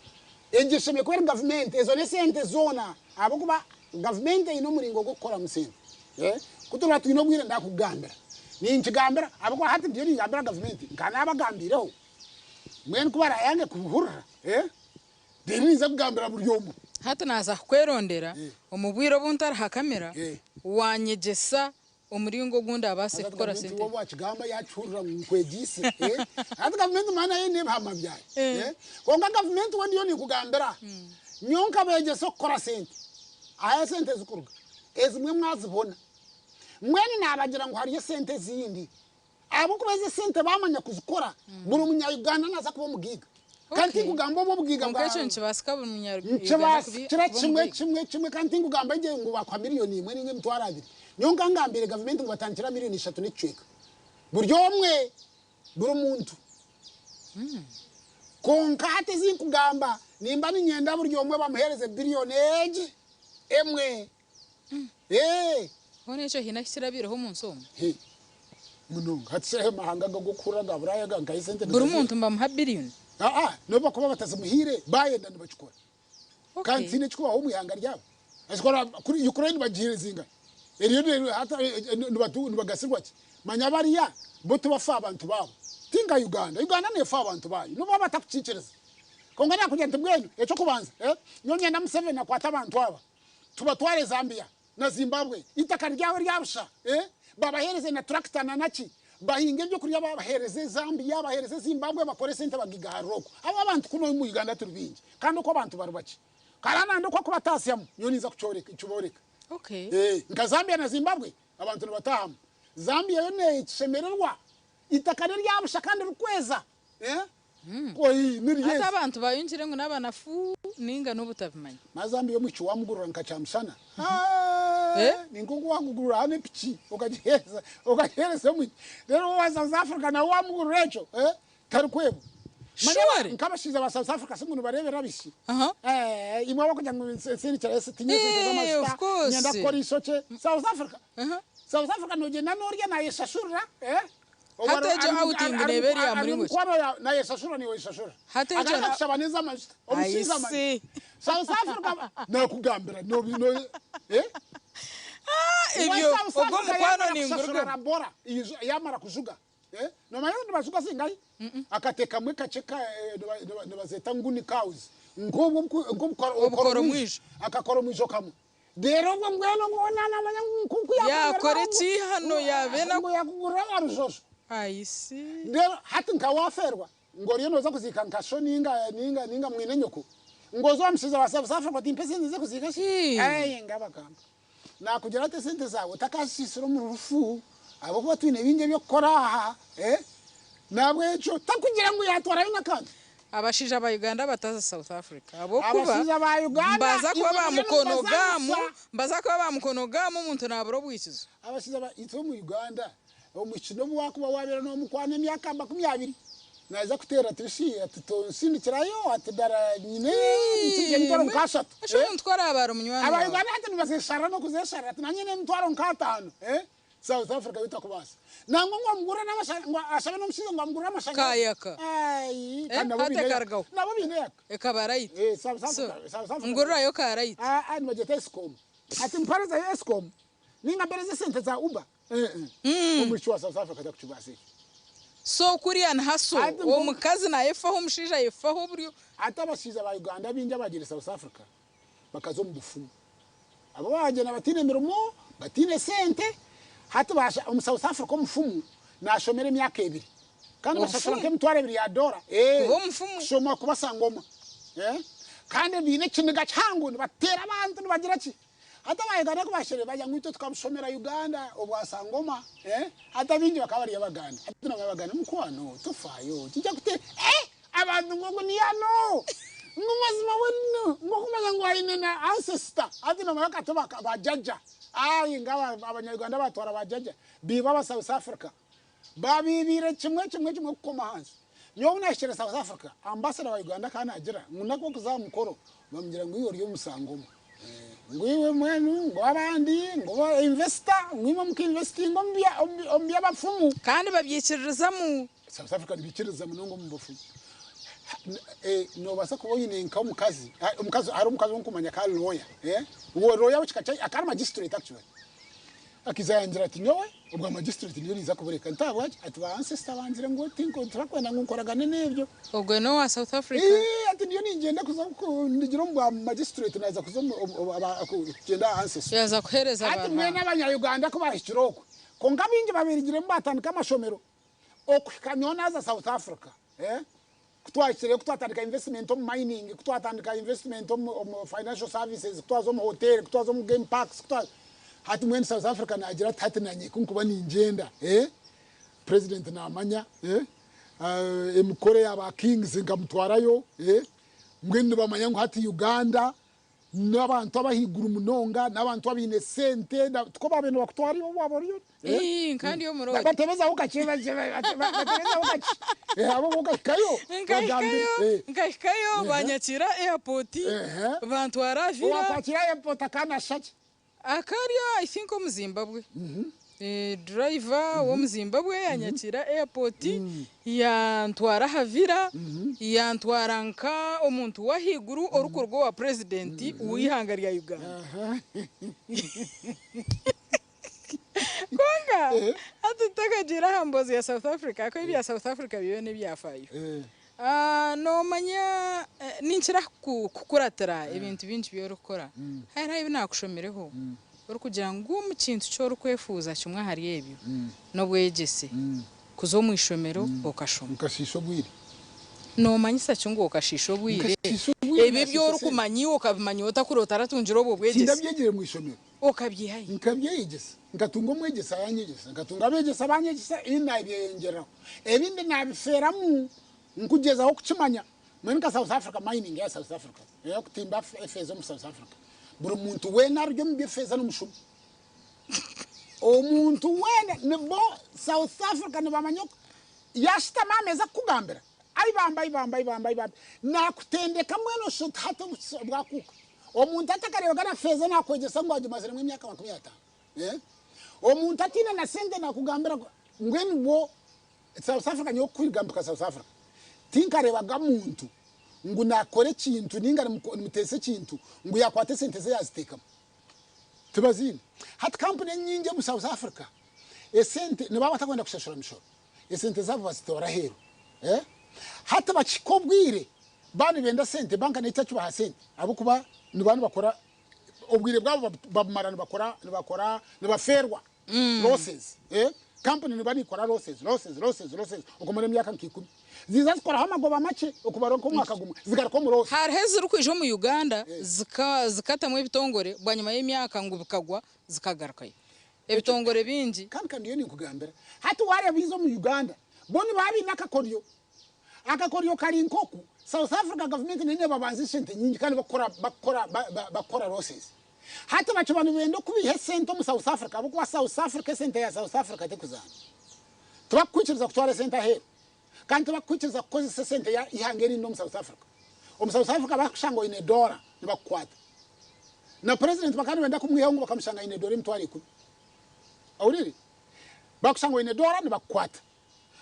Egyo eshemereire kuba eri gavumenti, ezo n'esente zoona, ahabw'okuba gavumenti eine omuringo gw'okukoramu sente. Ku turiba twine obwire ndakukugambira. Ninkigambira, ahabw'okuba hati ndiyo ningambira gavumenti, nka naabagambiireho. Mbwenu ku baraayange kubihurira, reero ninza kugambira buri omwe. Hati naaza kukwerondera omu bwire obu ntarihakamira, waanyegyesa omuringo ogu ndaabaase Hati kukora gavumenti sente. waaba waakigamba yaakihurira ngu nkwegyeise. Hati gavumenti manya nayo eine ebihama byayo. Kwonka gavumenti we ndiyo ninkugambira, nyowe nkabeegyesa okukora sente. Ahu esente zirikuruga, ezimwe mwazibona. Mbwenu naabagira ngu hariyo esente ezindi. Ahabw'okuba ezo esente baamanya kuzikora, buri munya-Uganda naaza kuba omugaiga. Kandi tinkugamba obu obugaiga Kwonka bwa. ekyo nikibaasika buri munya-Uganda Nikibasikira kuba kimwe omugaiga? kimwe kimwe. Kandi tinkugamba egye ngu baakuha miriyoni emwe nainga emitwaro abiri. Nyowe nkangambiire gavumenti ngu batandikire aha miriyoni ishatu n'ekicweka. Buri omwe, buri muntu. Kwonka hati ezi nkugamba, nimba niinyenda buri omwe bamuheereze biriyoni egi emwe. Ee. Hoona ekyo haine ahu kirabaireho omu nsi omu? He. Munonga. Hati shi amahanga ago ag'okuhurira aga Buraaya aga nkahi esente Buri nibaziiha? muntu nibamuha biliyoni? Aa, n'obu bakuba batazimuhaire, baayenda nibakikora. Kandi Okay. tihaine ekikubaho omu ihanga ryabo. Ekikora kuri Ukraine bagihaire zingahi? Eriyo ne hati nibatu nibagasirwa ki? Manya bariya bo tibafa aha bantu baabo. Ti nka Uganda. Uganda neefa aha bantu baayo n'obu baaba batakukiikiriza. Kwonka naakugira nti mbwenu eky'okubanza, nyowe niinyenda Museveni akwate abantu aba. Tubatware Zambia na Zimbabwe eitaka ryabo rya busha eh babahereze na tractor na naki bahinge ebyokurya babahereze Zambia bahereze Zimbabwe bakore sente bagigaharire okwo abo abantu kunu omu Uganda turi bingi kandi okwo abantu bari bakye karana ndi okwo kubatasyamu nyowe ninza kukyoreka kiboreka Okay. eh nka Zambia na Zimbabwe abantu nibatahamu Zambia yo nekishemererwa eitaka nerya busha kandi rikweza eh Oi, Hati niryeza. abantu bayongire ngu n'abanafu ninga n'obutabimanya. Mazambi omwishiki wamugurura nka kyamushana. Eh? Ni nk'oku wakugurura hanu epiki okagiheereza okagiheereza omwishiki. Reero owa South Africa nawe wamugurura ekyo, eh, tarikwebwa. Manya Sure. nk'abashaija ba South Africa si ngu nibareebera abaishiki. Aha. Eh, imwe abakugira ngu nsindikirayo tinye esente Eh, of z'amajuta, course. nyenda kukora eishokye. South Africa. Aha. South Africa nogyenda norya nayeshashurira, eh? Hati egyo outing neeba eri aha muringo ki? Nayeshashura niiwe oyeshashura. Hati egyo Akaza kushaba n'ez'amajuta. Omushaija I amanya. see. South Africa nakugambira no no eh? Ebyo Wa South ogwo Africa omukwano yamara ningurugemu. kushashura rabora yamara kujuga. Eh? Nomanya ngu nibajuga zingahi? Akate kamwe kakye ka nibazeeta nguni cows. Nk'obwo nk'obukoro Obukoro mwijo. Akakoro mwijo kamwe. Reero obwo mbwenu ngu hoona naamanya ngu nkunku Yaakora ekihano yaaba enaku. Ngu yaakugurira aha rujojo. I see. Reero hati nka waafeerwa ngu oriyo nooza kuziika nka sho nainga nainga nainga mwine nyoko, ngu oze owa mushaija wa South Africa oti mpa esente nze kuziika sho? Hii. Ayi ngabagamba. Naakugira ati esente zaawe otakaazisiisira omu rufu ahabw'okuba twine bingi eby'okukora aha. Eh? Nahabwekyo takugira ngu yaatwarayo n'akantu. Abashaija ba Uganda bataza South Africa ahabw'okuba Abashaija ba Uganda mbaza kuba imwe ba muriyo mukono gaamu, nimubazaanisa. mbaza kuba ba mukono gaamu omuntu nabura obwikizo. Abashaija ba itwe omu Uganda omwishiki n'obu wakuba wabeire nomukwana emyaka makumyabiri naija kuteera ati bishi ati tonsindikirayo ati dara nyine nsindikire emitwaro nka ashatu. Eki omuntu ku araabe ari munywani Aba waawe. Uganda hati nibazesharira n'okuzesharira ati nanye nyine emitwaro nk'ataano. South Africa yo takubaasa. Nangwa ngu amugurire n'amasha ngu ashabe n'omushaija ngu amugurire amashanyarazi. Kayaka. Ayi, Eh, kandi nabo hati baine eyaka. ekarugaho. Nabo baine eyaka. Ekaba right. Eh, South So, Africa, South Africa. ngurirayo ka right. Ah, ah, nibagyeta Eskom. Ati mperezayo Eskom, ninga mpereze esente za Uber. Eh, eh. Omwishiki wa South Africa takukibaasa ekyo. So kuriya ni haso Hati nko- omukazi nayefaho omushaija ayefaho buri Hati abashaija ba Uganda abaingi abagiire South Africa bakaza omu bufumu. Abo baagyenda bataine mirimo, bataine sente, hati basha omu South Africa omufumu naashomera emyaka ebiri kandi bashashura Obufumu? nk'emitwaro ebiri ya doora. Ee, Kuba omufumu? Kushoma kuba sangoma. Ee, kandi baine ekiniga kihango nibateera abantu nibagira ki. Hati aba Uganda ku baahikire bagira ngu itwe tukabushomera Uganda obwa sangoma. Ee, hati abaingi bakaba bari Abaganda. Hati nabo Abaganda mukwano tofaayo kijja kute ee abantu ngu ogu ni ano ngu mazima we ngu okumanya ngu aine na ancestor hati nomanya kati ba jajja ayi nga abanya Uganda batwara ba jajja biiba aba South Africa babiibiire kimwe kimwe kimwe kukoma ahansi. Nyowe obu nahikire South Africa ambassador wa Uganda akaba nagira ngu naku okuza aha mukoro bamugira ngu iwe ori omusangoma ngu iwe mbwenu ngu abandi ngu ba investor ngu imwe muka investinga omu by'abafumu. Kandi babyikiririzamu. South Africa nibaikiririza munonga omu bafumu. Nobaasa kuba oine nk'omukazi, omukazi hariho omukazi ou nkumanya akaba ari lawyer, lawyer w'ekika kya, akaba ari magistrate actually. Akaija yangira ati nyowe obwa magistrate niyo ninza kubureka. Nti ahabwaki? Ati ba ancestor bangire ngu tibarikwenda ngu nkoragane n'ebyo. Ogwe n'owa South Africa? Ii, ati ndiyo ningyenda kuza kugira omu bwa magistrate naaza kuza kugyenda aha ancestry. Yaaza kuheereza Hati ba mbwenu Ruhanga. abanya Uganda ku baahikire okwe, kwonka baingi babirigiremu baatandika amashomero okuhika nyowe naaza South Africa. Eh? Ku twahikireyo ku twatandika investment omu mining, ku twatandika investment omu financial services, ku twaza omu hotel, ku twaza omu game parks, ku twa hati mbwenu South Africa naagira ati hati nanye ku nkuba ningyenda eh? President naamanya eh? Emikoro eya ba kings nkamutwarayo eh? Mbwenu nibamanya ngu hati Uganda N'abantu abahaiguru munonga, n'abantu abaine sente, tikwo baabaire nibakutwara iwe waaba oriyo? Ii, nka ndi omu roodi. Batebezaho kakye, batebezaho kakye, abo bo okahikayo, Nkahikayo, nkahikayo banyakiira airport, bantwara Villa. Owaakwakira airport akaba naashusha ki? Akaba ari I think omu Zimbabwe. Driver w'omu Zimbabwe yanyakiira airport yantwara aha Villa yantwara nka omuntu w'ahaiguru orikuruga owa president w'eihanga rya Uganda. Kwonka hati tutakagiire aha mboozi ya South Africa ahakuba ebya South Africa byo n'ebyafaayo. Noomanya ninkira kukuratira ebintu bingi ebi orikukora. Hariho ebi naakushomireho orikugira ngu omu kintu ki orikwefuuza kimwe ahari ebyo n'obwegyese, kuza omu ishomero okashoma. Nkashiisha obwire. Noomanyisa ki ngu okashiisha obwire? Nkashiisha obwire Ebyo ebi naashiisha sente. orikumanya iwe okabimanya ota kuri otaratungire obwo bwegyese? Tindabyegyire mu ishomero. Okabyiha hi? Nkabyeyegyesa. Nkatunga omwegyesa yanyegyesa. Nkatunga abeegyesa banyegyesa ebindi nabyeyongyeraho. Ebindi nabifeeramu nkugyezaho kukimanya. Mbwenu nka South Africa, mining eya South Africa, eyokutimba efeeza omu South Africa, buri muntu weena ari omu by'efeeza n'omushuma. Omuntu weena nibo South Africa nibamanya oku yashutama aha meeza kukugambira Ai bambe, ai bambe, ai bambe, ai bambe, naakutendeka mbwenu oshusha oti hati bwakuuka. Omuntu atakareebwaga na feeza naakwegyesa ngu agimaziremu emyaka 50. Omuntu ataine na sente naakugambira ngu mbwenu bwo South Africa nyowe kuhika mpika South Africa tinkareebaga muntu ngu naakora ekintu nainga nimuteesa ekintu ngu yaakwata esente ze yaaziteekamu. Tibaziine. Hati kampuni enyingi omu South Africa esente nibaba batakwenda kushashura mishoro. Esente zaabo bazitoora aheeru. Hati bakihika obwire baaba nibenda sente, banka neija kibaha sente ahabw'okuba nibaba nibakora obwire bwabo babumara nibakora nibakora nibafeerwa losses. Kampuni neba nekora losses losses losses losses okumara emyaka nka ikumi. Ziiza zikoraho amagoba makye okumara nk'omwaka gumwe zigaruka omu loss. Hariho ezirikwija omu Uganda zikatamu ebitongore bwanyima y'emyaka ngu bikagwa zikagarukayo. Ebitongore bingi. Kandi ka ndiyo ninkugambira hati wareeba izo omu Uganda bo nibaba baine akakoryo. Akakoryo kari nk'oku South Africa gavumenti neyo nebabanza esente nyingi kandi bakukora bakukora bakukora losses. Hati bakiba nibenda okubaiha esente omu South Africa ahabw'okuba South Africa esente ya South Africa tekuzaana. Tibakukwikiriza kutwara esente aheeru kandi tibakukwikiriza kukozesa esente ya ihanga erindi omu South Africa. Omu South Africa bakushanga oine doora nibakukwata. Na president bakaba nibenda kumwihaho ngu bakamushanga aine doora 10,000. Ohurire? Bakushanga oine doora nibakukwata.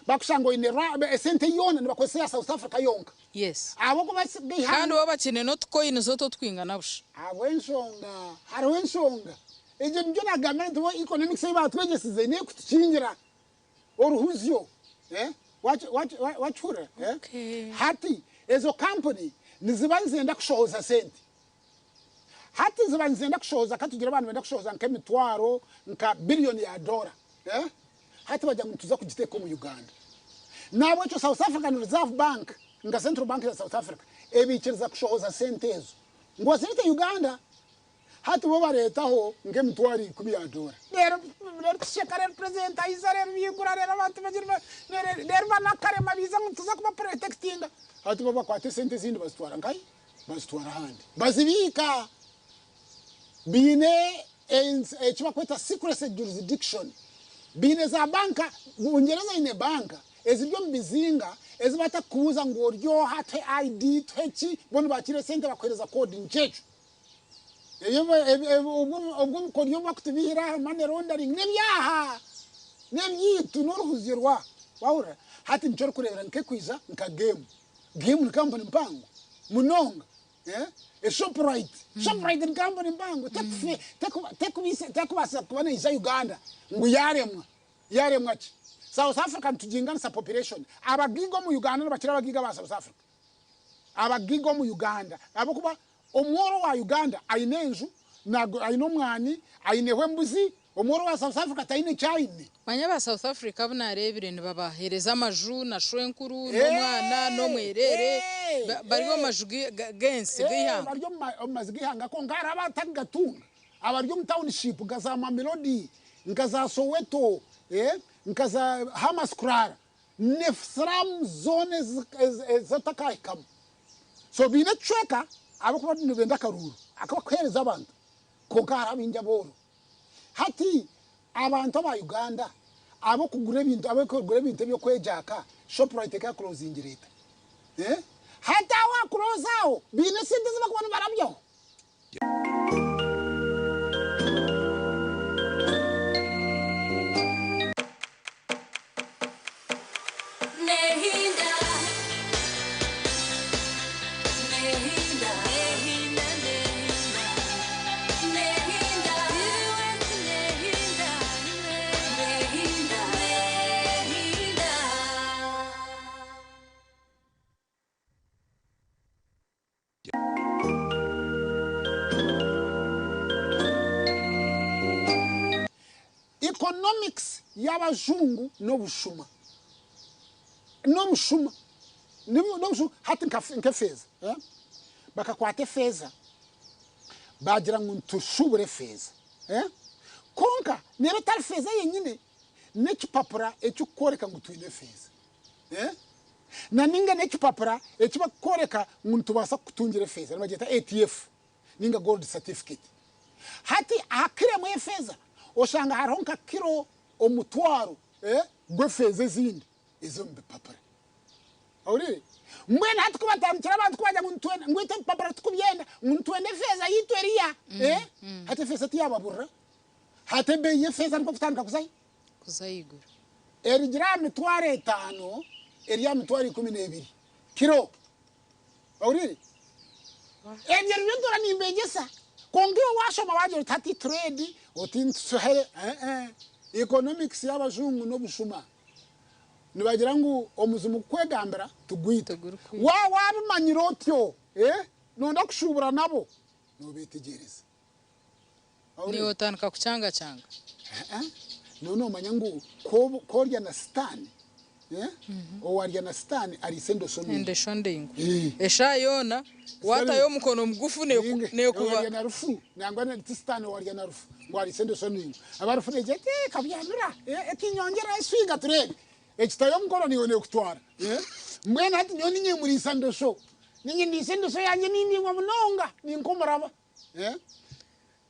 Bakushanga oine esente yoona nibakozesa eya South Africa yonka. Yes. Ahabw'okuba Kandi bo bakiine n'otukoyinizi otu otwingana busha. Ahabw'enshonga, hariho enshonga. Egyo nikyo naagambira nti bo economics ei baatwegyesize n'ey'okutukingira oruhuzyo. Wakihurira? Hati ezo kampuni niziba nizenda kushohoza sente. Hati ziba nizenda kushohoza, katugire abantu benda kushohoza nk'emitwaro nka biliyoni ya dola. Hati bagira ngu nituza kugiteeka omu Uganda. Nahabwekyo South African Reserve Bank nka Central Bank ya South Africa ebaikiriza kushohoza sente ezo ngu bazirete Uganda. Hati bo bareetaho nk'emitwaro ikumi ya doora. Reero reero tusheka reero purezidenti aija reero baigura reero abantu bagira ba reero reero banakarema baija ngu nituza kuba purotekitinga. Hati bo bakwata esente ezindi bazitwara nkahi? Bazitwara ahandi. Bazibiika. Baine eki barikweta secrecy jurisdiction. Baine za banka, Bungyereza eine banka eziri omu bizinga ezi batakubuuza ngu ori oha, tuhe ID, tuhe ki, bo nibakiira esente bakuheereza code. Nikyo ekyo. Obwo obukoryo obu barikutubiihira aha money laundering n'ebyaha, n'ebyaitu, n'oruhuzirwa. Wahurira? Hati nikyo orikureebera nk'ekwija nka Game. Game ni kampuni mpango munonga. Shoprite, Shoprite ni kampuni mpango. Tekubaasa kuba neija Uganda ngu yaaremwa. Yaaremwa ki? South Africa nituginganisa population. Abagaiga omu Uganda nibakira abagaiga aba South Africa. Abagaiga omu Uganda ahabw'okuba Omworo wa Uganda aine enju, aine omwani, aineho embuzi, omworo wa South Africa taine eki aine. Manya aba South Africa abu nareebire nibabaheereza amaju na shwenkuru n'omwana n'omwereere bari omu maju g'ensi g'eihanga. Bari omu maju g'eihanga kwonka hariho abatarikugatunga abari omu township nka za Mamelodi, nka za Soweto, nka za Hammanskraal ne slum zoona ezi otakahikamu. So baine ekicweka ahabw'okuba nibenda akaruuru aku barikuheereza abantu kwonka hariho abaingi abooro. Hati abantu aba Uganda ab'okugura ebintu ab'okugura ebintu eby'okwegyaka Shoprite ekakurozingire eta? Eh? Hati aho aha aho baine esente ezi barikuba nibarabyaho. Economics y'abajungu n'obushuma. N'obushuma. N'obushuma. Hati nk'efeeza. Bakakwata efeeza baagira ngu nitushubura efeeza. Kwonka neeba etari feeza yenyine, n'ekipapura ekirikworeka ngu twine efeeza. Na ninga n'ekipapura eki barikworeka ngu nitubaasa kukutungira efeeza, nibagyeta ATF ninga gold certificate. Hati aha kiro emwe y'efeeza oshanga hariho nka kiro omutwaro gw'efeeza ezindi ez'omu bipapura. Ohuriire? Mbwenu hati ku batandikire abantu kubagira ngu nitwenda ngu itwe ebipapura tikubyenda ngu nitwenda efeeza yaitu eriya, hati efeeza tiyababurira? Hati ebeeyi y'efeeza nikwo kutandika kuza hi? Kuza ahaiguru. Erugire aha mitwaro etaano eri aha mitwaro 12 kiro. Ohuriire? Ebyo nibyo ntuura nimbeegyesa. Kwonka iwe waashoma waagira oti hati trade, oti nitutuhere, eeh. Economics y'abajungu n'obushuma. Nibagira ngu omuzimu kukwegambira tigwita. Tigurikwita. Waaba waabimanyire otyo, eh, nooyenda kushuubura nabo, noobeetegyereza. Niiwe otandika kukyangakyangaa. Noba noomanya ngu ku orya na Sitaane, owaarya na Sitaane ariisa endosho nungi. Endosho ndaingwa. Eshaaha yoona waatayo omukono mugufu neekuba. Owarya na rufu, nangwa ti Sitaane owarya na rufu ngu ariise endosho ndaingwa. Aba rufu neegira eti, Kabyamira, eti nyongyera eswiga tureebe. Ekitayo omukono naiwe neekutwara. Mbwenu hati nyowe niinye muriisa ndosho. Niinye ndiisa endosho yangye ni ndaingwa munonga, ni nk'omuraba.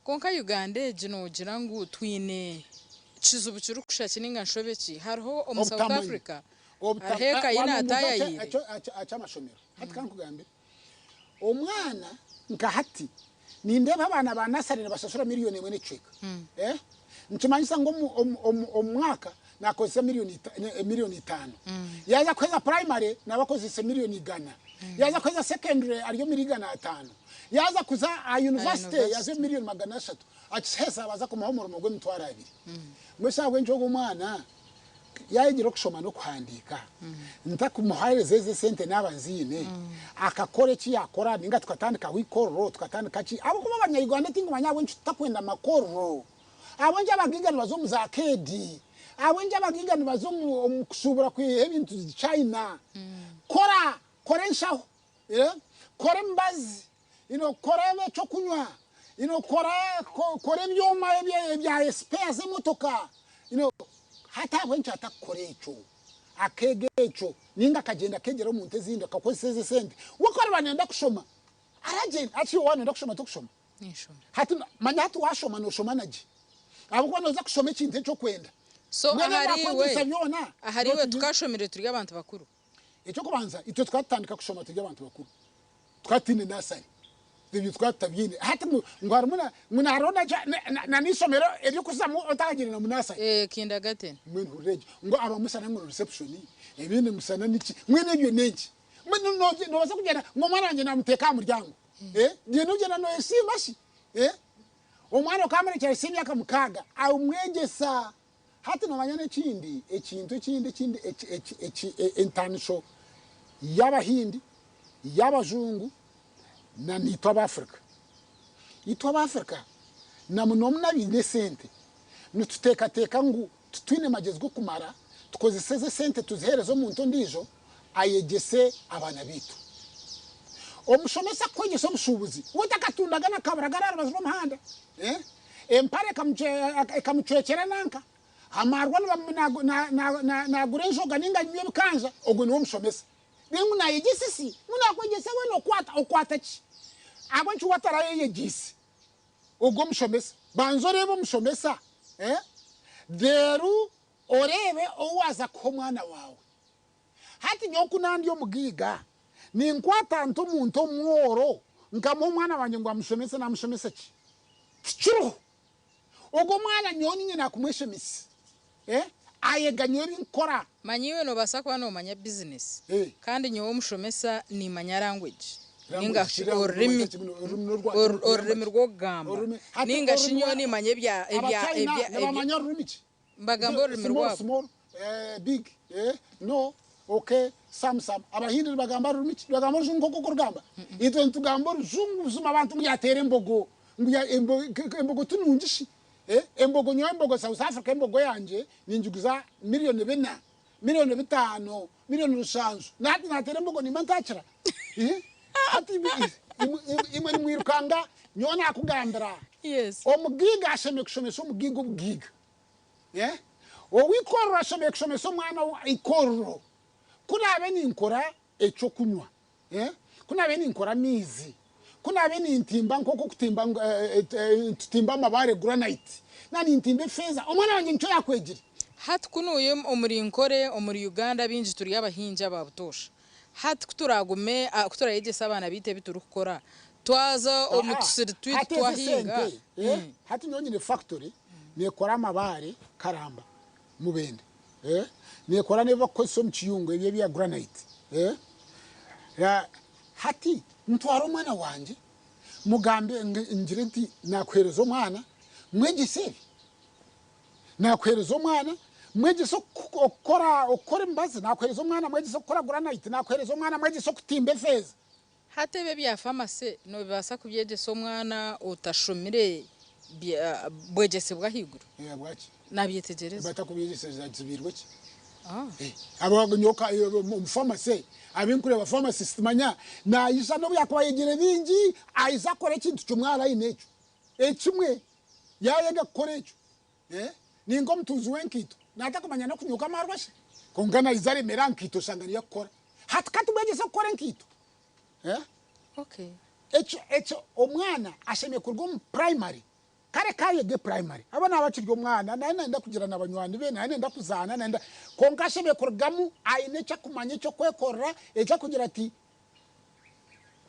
Kwonka Uganda egi noogira ngu twine kizibu kirikusha ki ninga nshobe ki? Hariho omu South Obutamanya. Africa hariho eka ei naataayayiire. Aky'amashomero. Hati ka nkugambire. Omwana nka hati nindeeba abaana ba nasare nibashashura miriyoni emwe n'ekicweka. Nikimanyisa ngu omu mwaka naakozesa miriyoni itaano. Yaaza kuheza primary naaba akozeise miriyoni 100. Yaaza kuheza secondary ari omuri 500. Yaaza kuza aha university yaza omu miriyoni 300. Akiheza baza kumuha omurimo gw'emitwaro abiri. Mbwenu shi ahabw'enki ogwo omwana Yaayegyire okushoma n'okuhandiika, ntakumuheereza ezi esente naaba nziine, akakora eki yaakora nainga tukatandikaho eikorero, tukatandika ki, ahabw'okuba Abanya-Uganda tinkumanya ahabw'enki tutakwenda makorero. Ahabw'enki abagaiga nibaza omu za arcade? Ahabw'enki abagaiga nibaza omu kushuubura kwiha ebintu China? Kora, kora enshaho, kora emibazi, kora eky'okunywa, kora kora ebyoma ebya spare z'emotoka. Hati ahabw'enki atakukora ekyo? Akeega ekyo nainga akagyenda akeegyera omu nte ezindi akakozesa ezo esente. We ku ariba nayenda kushoma aragyenda. Hati iwe waaba noyenda kushoma tokushoma? Ninshoma. Hati manya hati washoma noshoma na gye ahabw'okuba noza kushoma ekintu eki okwenda. So Mbwenu ebi ahari iwe, bakwegyesa byona ahari iwe nokigira. tukashomire turi abantu bakuru. Eky'okubanza itwe tukaba tutandika kushoma turi abantu bakuru. Tukaba tutaine nursery. Ebyo tukaba tutabyine. Hati ngu ngu harimu na ngu na hariho na na na n'eishomero ery'okuzamu otakagiire na mu nursery. Eh kindergarten. Mbwenu hurira egyo. Ngu abamusana ngu ni reception, ebindi musana niki. Mbwenu ebyo n'enki? Mbwenu nobaasa kugyenda ngu omwana wangye namuteeka aha muryango. Gyenda ogyenda noyesiima shi? Omwana okamurekyera hitsya emyaka mukaaga omwegyesa. Hati nomanya n'ekindi ekintu ekindi ekindi entaaniso y'abahindi, y'abajungu na naitwe ab'Africa. Itwe ab'Africa na munomuno abaine esente nituteekateeka ngu titwine magyezi g'okumara tukozese ezi esente tuziheereze omuntu ondiijo ayegyese abaana baitu. Omushomesa kukwegyesa obushuubuzi, we takatundaga na kabura gari aha rubaju rw'omuhanda. Empare ekamucwekyera nanka, amarwa naagura enjoga nainga anywa ebikanja, ogwo niwe omushomesa. Reero ngu naayegyesa isi, ngu naakwegyesa weena okwata, okwata ki? Ahabw'enki we atarayeyegyeise? Ogwo omushomesa. Banza oreebe omushomesa, reero oreebe ou waaza kuha omwana waawe. Hati nyowe ku nandi omugaiga, ninkwata nta omuntu omworo nkamuha omwana wangye ngu amushomese, namushomesa ki? Tikiriho. Ogwo mwana nyowe niinye naakumweshemesa. Ayega nyowe ebi nkukora. Manya iwe noobaasa kuba noomanya bizinesi, kandi nyowe omushomesa niimanya language ninga shi orurimi, orurimi rw'okugamba, ninga shi nyowe niimanya ebya, ebya, Abachina ebya, nibamanya rurimi ki? Mbagamba orurimi Small, rwabo. small, big, no, okay, some, some. Abahindi nibagamba rurimi ki? Nibagamba orujungu nk'oku okurugamba? Itwe nitugamba orujungu buzima abantu ngu yateera embogo, ngu ya, embo, embogo ti nungi shi? Embogo nyowe embogo South Africa embogo yangye ningiguza million bina, million bitaano, million rushanju. Na hati nateera embogo nimba ntakira? Hati imwe nimwirukanga nyowe nakugambira. Yes. Omugaiga ashemereire kushomesa omugaiga obugaiga. Ow'eikorero ashemereire kushomesa omwana w'eikorero. Ku naabe ninkora eky'okunywa, ku naabe ninkora amaizi, ku naabe nintimba nk'oku okutimba nitutimba amabaare granite, na nintimba efeeza, omwana wangye nikyo yaakwegire. Hati ku nuuya omuri Nkore, omuri Uganda abaingi turi abahingi aba butoosha. Hati ku turaagume, ku turayegyese abaana baitu ebi turikukora, twaza omu tusiri twaitu Hati ezi twahinga. esente, hati nyowe nyine factory neekora amabaare karamba Mubende neekora n'ebi barikukozesa omu kiyungu ebi ebya granite. Hati ntware omwana wangye mugambe ngire nti naakuheereza omwana mwegyese ebi? Naakuheereza omwana mwegyese okukora okukora emibazi? Naakuheereza omwana mwegyese okukora granite? Naakuheereza omwana mwegyese okutimba efeeza? Hati ebi ebya pharmacy nobibaasa kubyegyesa omwana otashomire bwegyese bw'ahaiguru? Ahabwaki? Nabyetegyereza. Batakubyegyesa zagizibiirwe ki? Aba nyowe omu pharmacy abu nkureeba pharmacist manya naija n'obu yaakuba ayegyire bingi aija akora ekintu kimwe aha line ekyo ekimwe yaayega kukora ekyo Ni nk'omutunzi w'enkaito, naatakumanya n'okunyuuka amaarwa shi? Kwonka naija aremera aha nkaito oshanga niyo akukora. Hati ka tumwegyese kukora enkaito. Ekyo, ekyo omwana ashemereire kuruga omu purayimare, kare ka ayege purayimare, ahabw'okuba naaba akiri omwana, naaba nayenda kugira na banywani be, naaba nayenda kuzaana, nayenda, kwonka ashemereire kurugamu aine eki akumanya eky'okwekorera, eki akugira ati,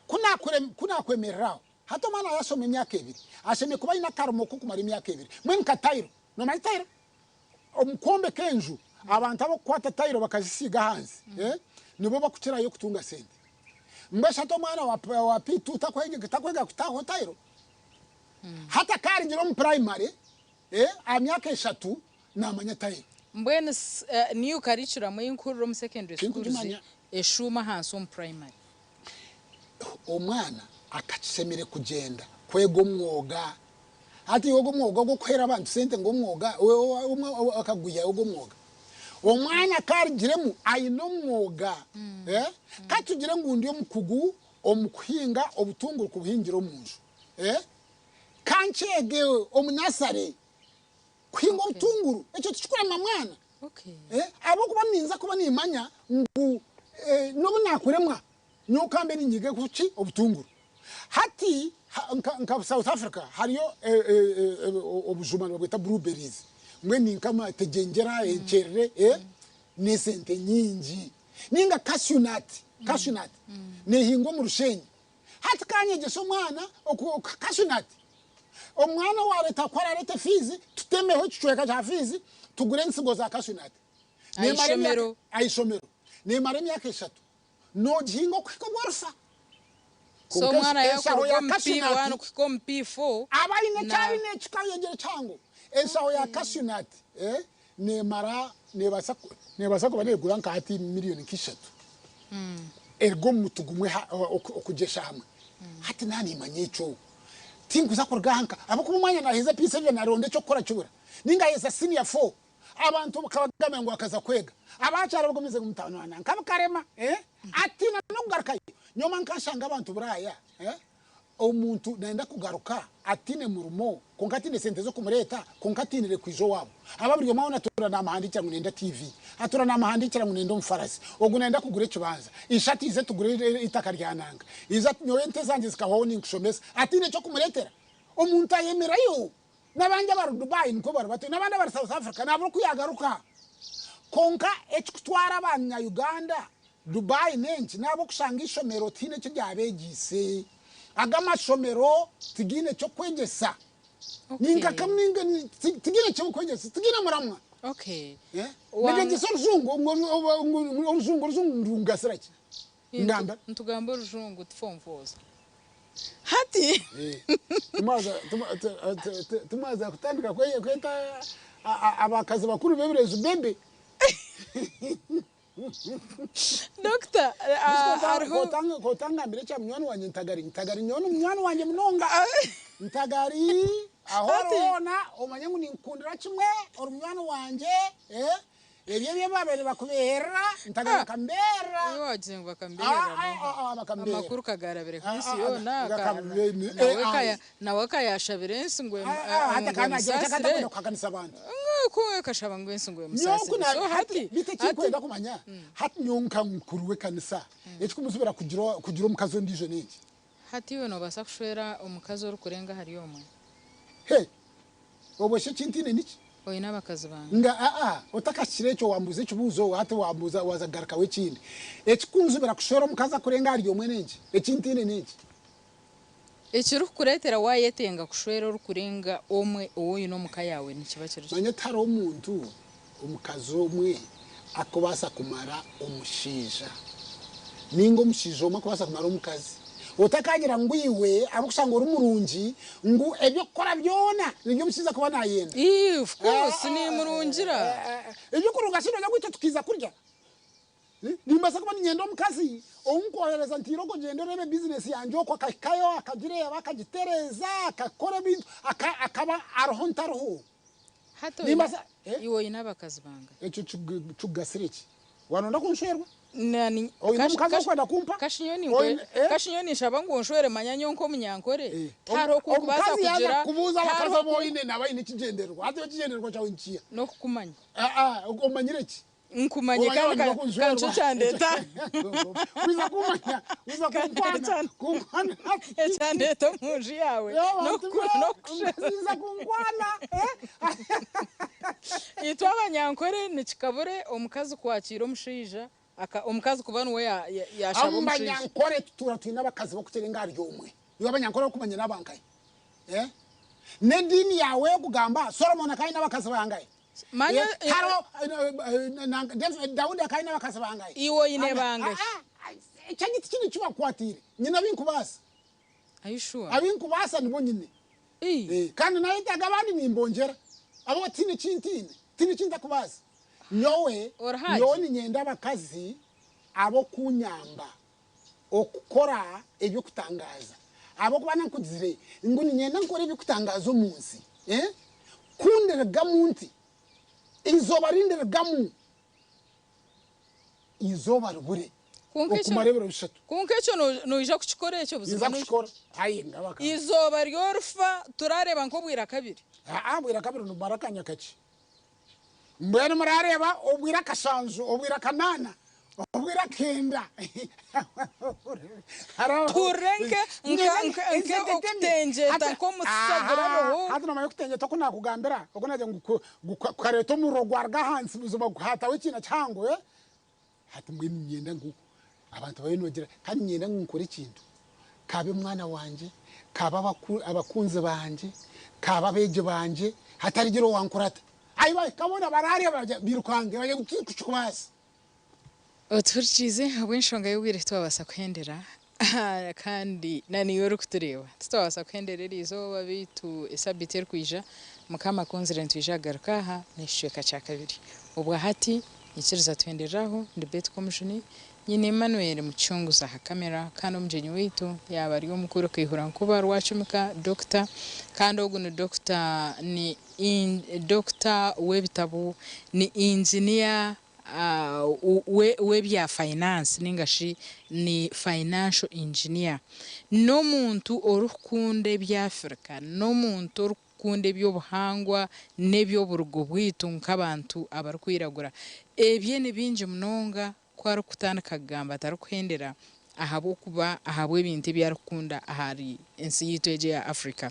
Ku naakwemerera aho, Hati omwana yashoma emyaka ebiri, ashemereire kuba aine akarimo k'okumara emyaka ebiri. Mbwenu nka tayiro, nomanya tayiro? Omu kwombeka enju, abantu abarikukwata tayiro bakazisiiga ahansi nibo barikukirayo kutunga sente. Mbwenu shi hati omwana wa P2 takwega kutaho tayiro? Hati akaarugire omu purayimare aha myaka eshatu naamanya tayiro. Mbwenu new curriculum ei nkuhurira omu secondary schools Tinkugimanya. eshuuma ahansi omu primary. Omwana akakishemereire kugyenda kwega omwoga. Hati iwe ogwo omwoga ogw'okuheera abantu sente ngu omwoga, akagwihayo ogwo omwoga. Omwana ku arugiremu aine omwoga, ka tugire ngu ndi omukugu omu kuhinga obutunguru kubuhingira omu nju, ka nkyege omu nasare kuhinga obutunguru, ekyo tikikurema mwana. Ahabw'okuba ninza kuba nimmanya ngu n'obu naakuremwa, nyowe ka mbe niinyega ki? Obutunguru. Hati nka South Africa hariyo obujuma nibabweta blueberries, mbwenu ni nk'amategyengera, enkyerere, n'esente nyingi. Nainga cashew nut, cashew nut neehingwa omu rushenyi. Hati ka nyegyese omwana cashew nut. Omwana owaareta ku araareete fiizi, tutemeho ekicweka kya fiizi tugure ensigo za cashew nut. Aha ishomero. Aha ishomero. Neemara emyaka eshatu. Noogihinga okuhika obu orifa. So Kwonka omwana enshaho yaakuruga ya omu cashew P1 nut kuhika omu P4 aba aine eki na. aine ekikayegyera kihango. Enshaho ya cashew nut neemara neebaasa neebaasa kuba neegura nka hati miriyoni nka ishatu erige omu muti gumwe okugyesha hamwe. Hati naanimanya ekyo tinkuza kuruga aha nka ahabw'okuba omwanya naaheza P7 naronda eky'okukora kibura nainga aheza senior four Abantu bakabagambira ngu akaza kwega. Abakyara bagumize ngu mutaano wa nanka bukarema eh atiina nokugarukayo. Nyoma nkashanga abantu buraaya eh omuntu nayenda kugaruka atiine murimo kwonka atiine sente zokumureta kwonka atiinire kwija owabo. Aba buri omwe hoona atuura namuhandikira ngu nenda TV, atuura namuhandikira ngu nenda omufarasi, ogu nayenda kugura ekibanza, ishe ati ize tugure eitaka rya nanka, ize ati nyowe ente zangye zikahwaho ninkushomesa, atiine ekyokumuretaera. Omuntu ayemerayo. N'abandi abari Dubai nikwo bari batyo, n'abandi abari South Africa nabura oku yagaruka. Kwonka ekikutwara abanya Uganda Dubai n'enki n'ahabw'okushanga eishomero tihaine eki ryabeegyeise. Aga amashomero tigaine ky'okwegyesa. Ninka tigaine ky'okwegyesa, tigaine muramwa. Nigegyesa orujungu, orujungu orujungu nirungasira ki? Ngambira. Nitugamba orujungu tifonfooza. Hati. Timwaza kutandika kweta abakazi bakuru b'ebireju bebe. Doctor, hariho. Kotangambira ekya munywani wangye Ntagari. Ntagari nyowe ni munywani wangye munonga. Ntagari ahu ori hoona omanye ngu ninkukundira kimwe ori munywani wangye. Ebyo ebi baabaire nibakubeherera ntaga bakambeerera. Iwe wagize ngu bakambeerera n'oha? Amakuru ka gaarabire ensi yoona nawe ka yaashabire ensi ngu emusaasire. Kwonka akashaba ngu ensi ngu emusaasire. So hati. Beitu eki ndikwenda kumanya, hati nyowe nka mukuru w'ekanisa, ekirikumuzibira kugira omukazi ondiijo n'enki? Hati iwe noobaasa kushwera omukazi orikurenga ahari omwe? He! Obwo shi eki ntaine niki? Oine abakazi bangahi? Nga aa, otakahikire ekyo wambuuza ekibuuzo hati wambuuza waaza kugarukaho ekindi. Ekikunzibira kushwera omukazi akurenga ahari omwe n'enki? Eki ntaine n'enki? Ekirikukureetera waayetenga kushwera orikurenga omwe ou oine omu ka yaawe nikiba kiri ki? Manya tihariho omuntu omukazi omwe akubaasa kumara omushaija nainga omushaija omwe akubaasa kumara omukazi. Otakaagira ngu iwe ahabw'okushanga ori murungi ngu eby'okukora byona nibyo omushaija akuba naayenda. Ii, of course nimurungira. Eby'okurunga shi noija ngu itwe tukiiza kurya? Nimbaasa kuba niinyenda omukazi ou nkwohereza nti irooko gyenda oreebe bizinesi yangye okwo akahikayo akagireeba akagitereeza akakora ebintu akaba ariho ntariho. Hati oine, Nimbaasa eh? iwe oine abakazi bangahi? Ekyo kikugasire ki? Waronda kunshwerwa? Nani, Oine kashi, omukazi kashi, orikwenda kumpa? kashi nyowe ninkwe, Oine eh? kashi nyowe ninshaba ngu onshwere manya nyowe nk'omunyankore Eh, tihariho oku nkubaasa omukazi yaaza kugira, kukubuuza abakazi tihariho abu oku oine naaba aine ekigyendererwa. Hati iwe ekigyendererwa kyawe nikiiha? N'okukumanya. Aa, omanyire ki? Nkumanye Omanya kandi ka wanyuma ka nikyo kunshwerwa. kyandeeta Kwiza kumanya, kwiza Ka kunkwana, ekyan kunkwana. ekyandeeta omu nju yaawe Abantu n'oku n'okukushwera. omukazi kunkwana. Itwe Abanyankore nikikabure omukazi kwakiira omushaija aka omukazi kuba niwe ya ya yaashaba Omu omushaija. Banyankore tutuura twine abakazi b'okukira engari omwe. Iwe Abanyankore orikumanya n'abankahi? Eh? N'ediini yaawe ekugamba Solomon akaba aine abakazi bangahi? Manya Hariho Daudi akaba aine abakazi bangahi? Iwe oine bangahi? Ekyangye tikine eki bakukwatiire. Nyine abu nkubaasa. Are you sure? Abu nkubaasa nibo nyine. Ii. Kandi nayetaaga abandi nimbongyera. Ahabw'okuba tihaine eki ntiine. Tihaine eki ntakubaasa. Nyowe Orahagi? nyowe ninyenda abakazi ab'okunyamba okukora eby'okutangaza ahabw'okuba nankugizire ngu ninyenda nkore eby'okutangaza omu nsi eh? Kundirugamu nti izooba rindirugamu izooba ribure Kwonka ekyo- okumara ebiro 3. Kwonka ekyo noija kukikora ekyo buzima Ninza kukikora aye ngabaka. Izooba ry'orufa turareeba nk'obwira kabiri. Aa bwira kabiri nibumara akanya kakye. Mbwenu murareeba obwire akashanju, obwire akanaana, obwire akenda. Tuhurire nke nka nka nke okutengyeta nk'omusisa gurabeho. Hati nomanya okutengyeta oku nakugambira oku nagira ngu kukareeta omuriro gwaruga ahansi buzima guhataho ekiina kihango eh? Hati mbwenu niinyenda ngu abantu babe nibagira, kandi niinyenda ngu nkore ekintu, kaabe mwana wangye, kaabe abakunzi bangye, kaabe abeegi bangye, hatarigira owankurata. Ahi bahika boona baraarya barya birukange bagire ngu titurikubaasa. Otuhurikiize ahabw'enshonga y'obwire titwabaasa kuhendera kandi na naiwe orikutureeba titwabaasa kuhendera eri izooba beitu esabiiti erikwija Mukama akunzire nitwija kugaruka aha n'ekicweka kya kabiri. Obwa hati nyikiriza tuhenderere aho, ndi Betty Komujuni, nyine Emmanuel Mucunguzi aha camera kandi omugyenyi waitu yaaba ari omukuru Kaihura Nkuba Rwacumika Doctor kandi ogu ni Doctor ni Doctor w'ebitabo ni engineer w'ebya finance ninga shi ni financial engineer. N'omuntu orikukunda eby'Africa, n'omuntu orikukunda eby'obuhangwa n'eby'oburugo bwaitu nk'abantu abarikwiragura. Ebye ni bingi munonga ku arikutandika kugamba tarikuhendera ahabw'okuba ahabw'ebintu ebi arikukunda ahari ensi yaitu egi eya Africa.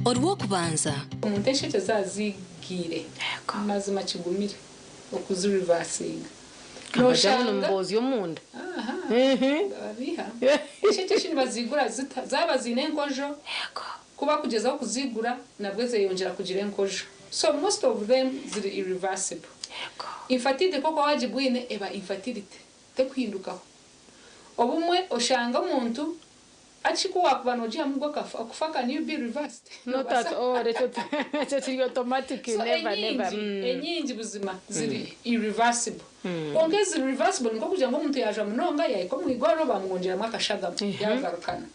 Orw'okubanza. Omuntu enshekye zaaba zigiire, mazima kigumire okuzi reversinga. Kabajamu nomuboozi omunda. Aha, babiiha. Enshekye shi nibazigura zita? Zaaba ziine enkojo, ku bakugyezaho kuzigura nabwo zeyongyera kugira enkojo. So most of them ziri irreversible. Infertility ku okuba wagibwine eba infertility, tekuhindukaho. Obumwe oshanga omuntu Hati ku waakuba noogihamu gwe okafa, okufa can you be reversed? Not at all, ekyo ekyo kiri automatic, So never never. enyingi, enyingi buzima ziri irreversible. Kwonka eziri reversible ni nk'okugira ngu omuntu yaajwa munonga yaahika omu igwariro baamwongyeramu akashagama yaagarukana.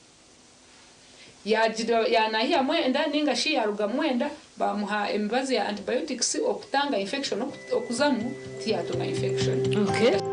Yaagira yaanahihamu enda ninga shi yaarugamu enda baamuha emibazi ya antibiotics okutanga infection okuzamu tiyaatunga infection. Okay.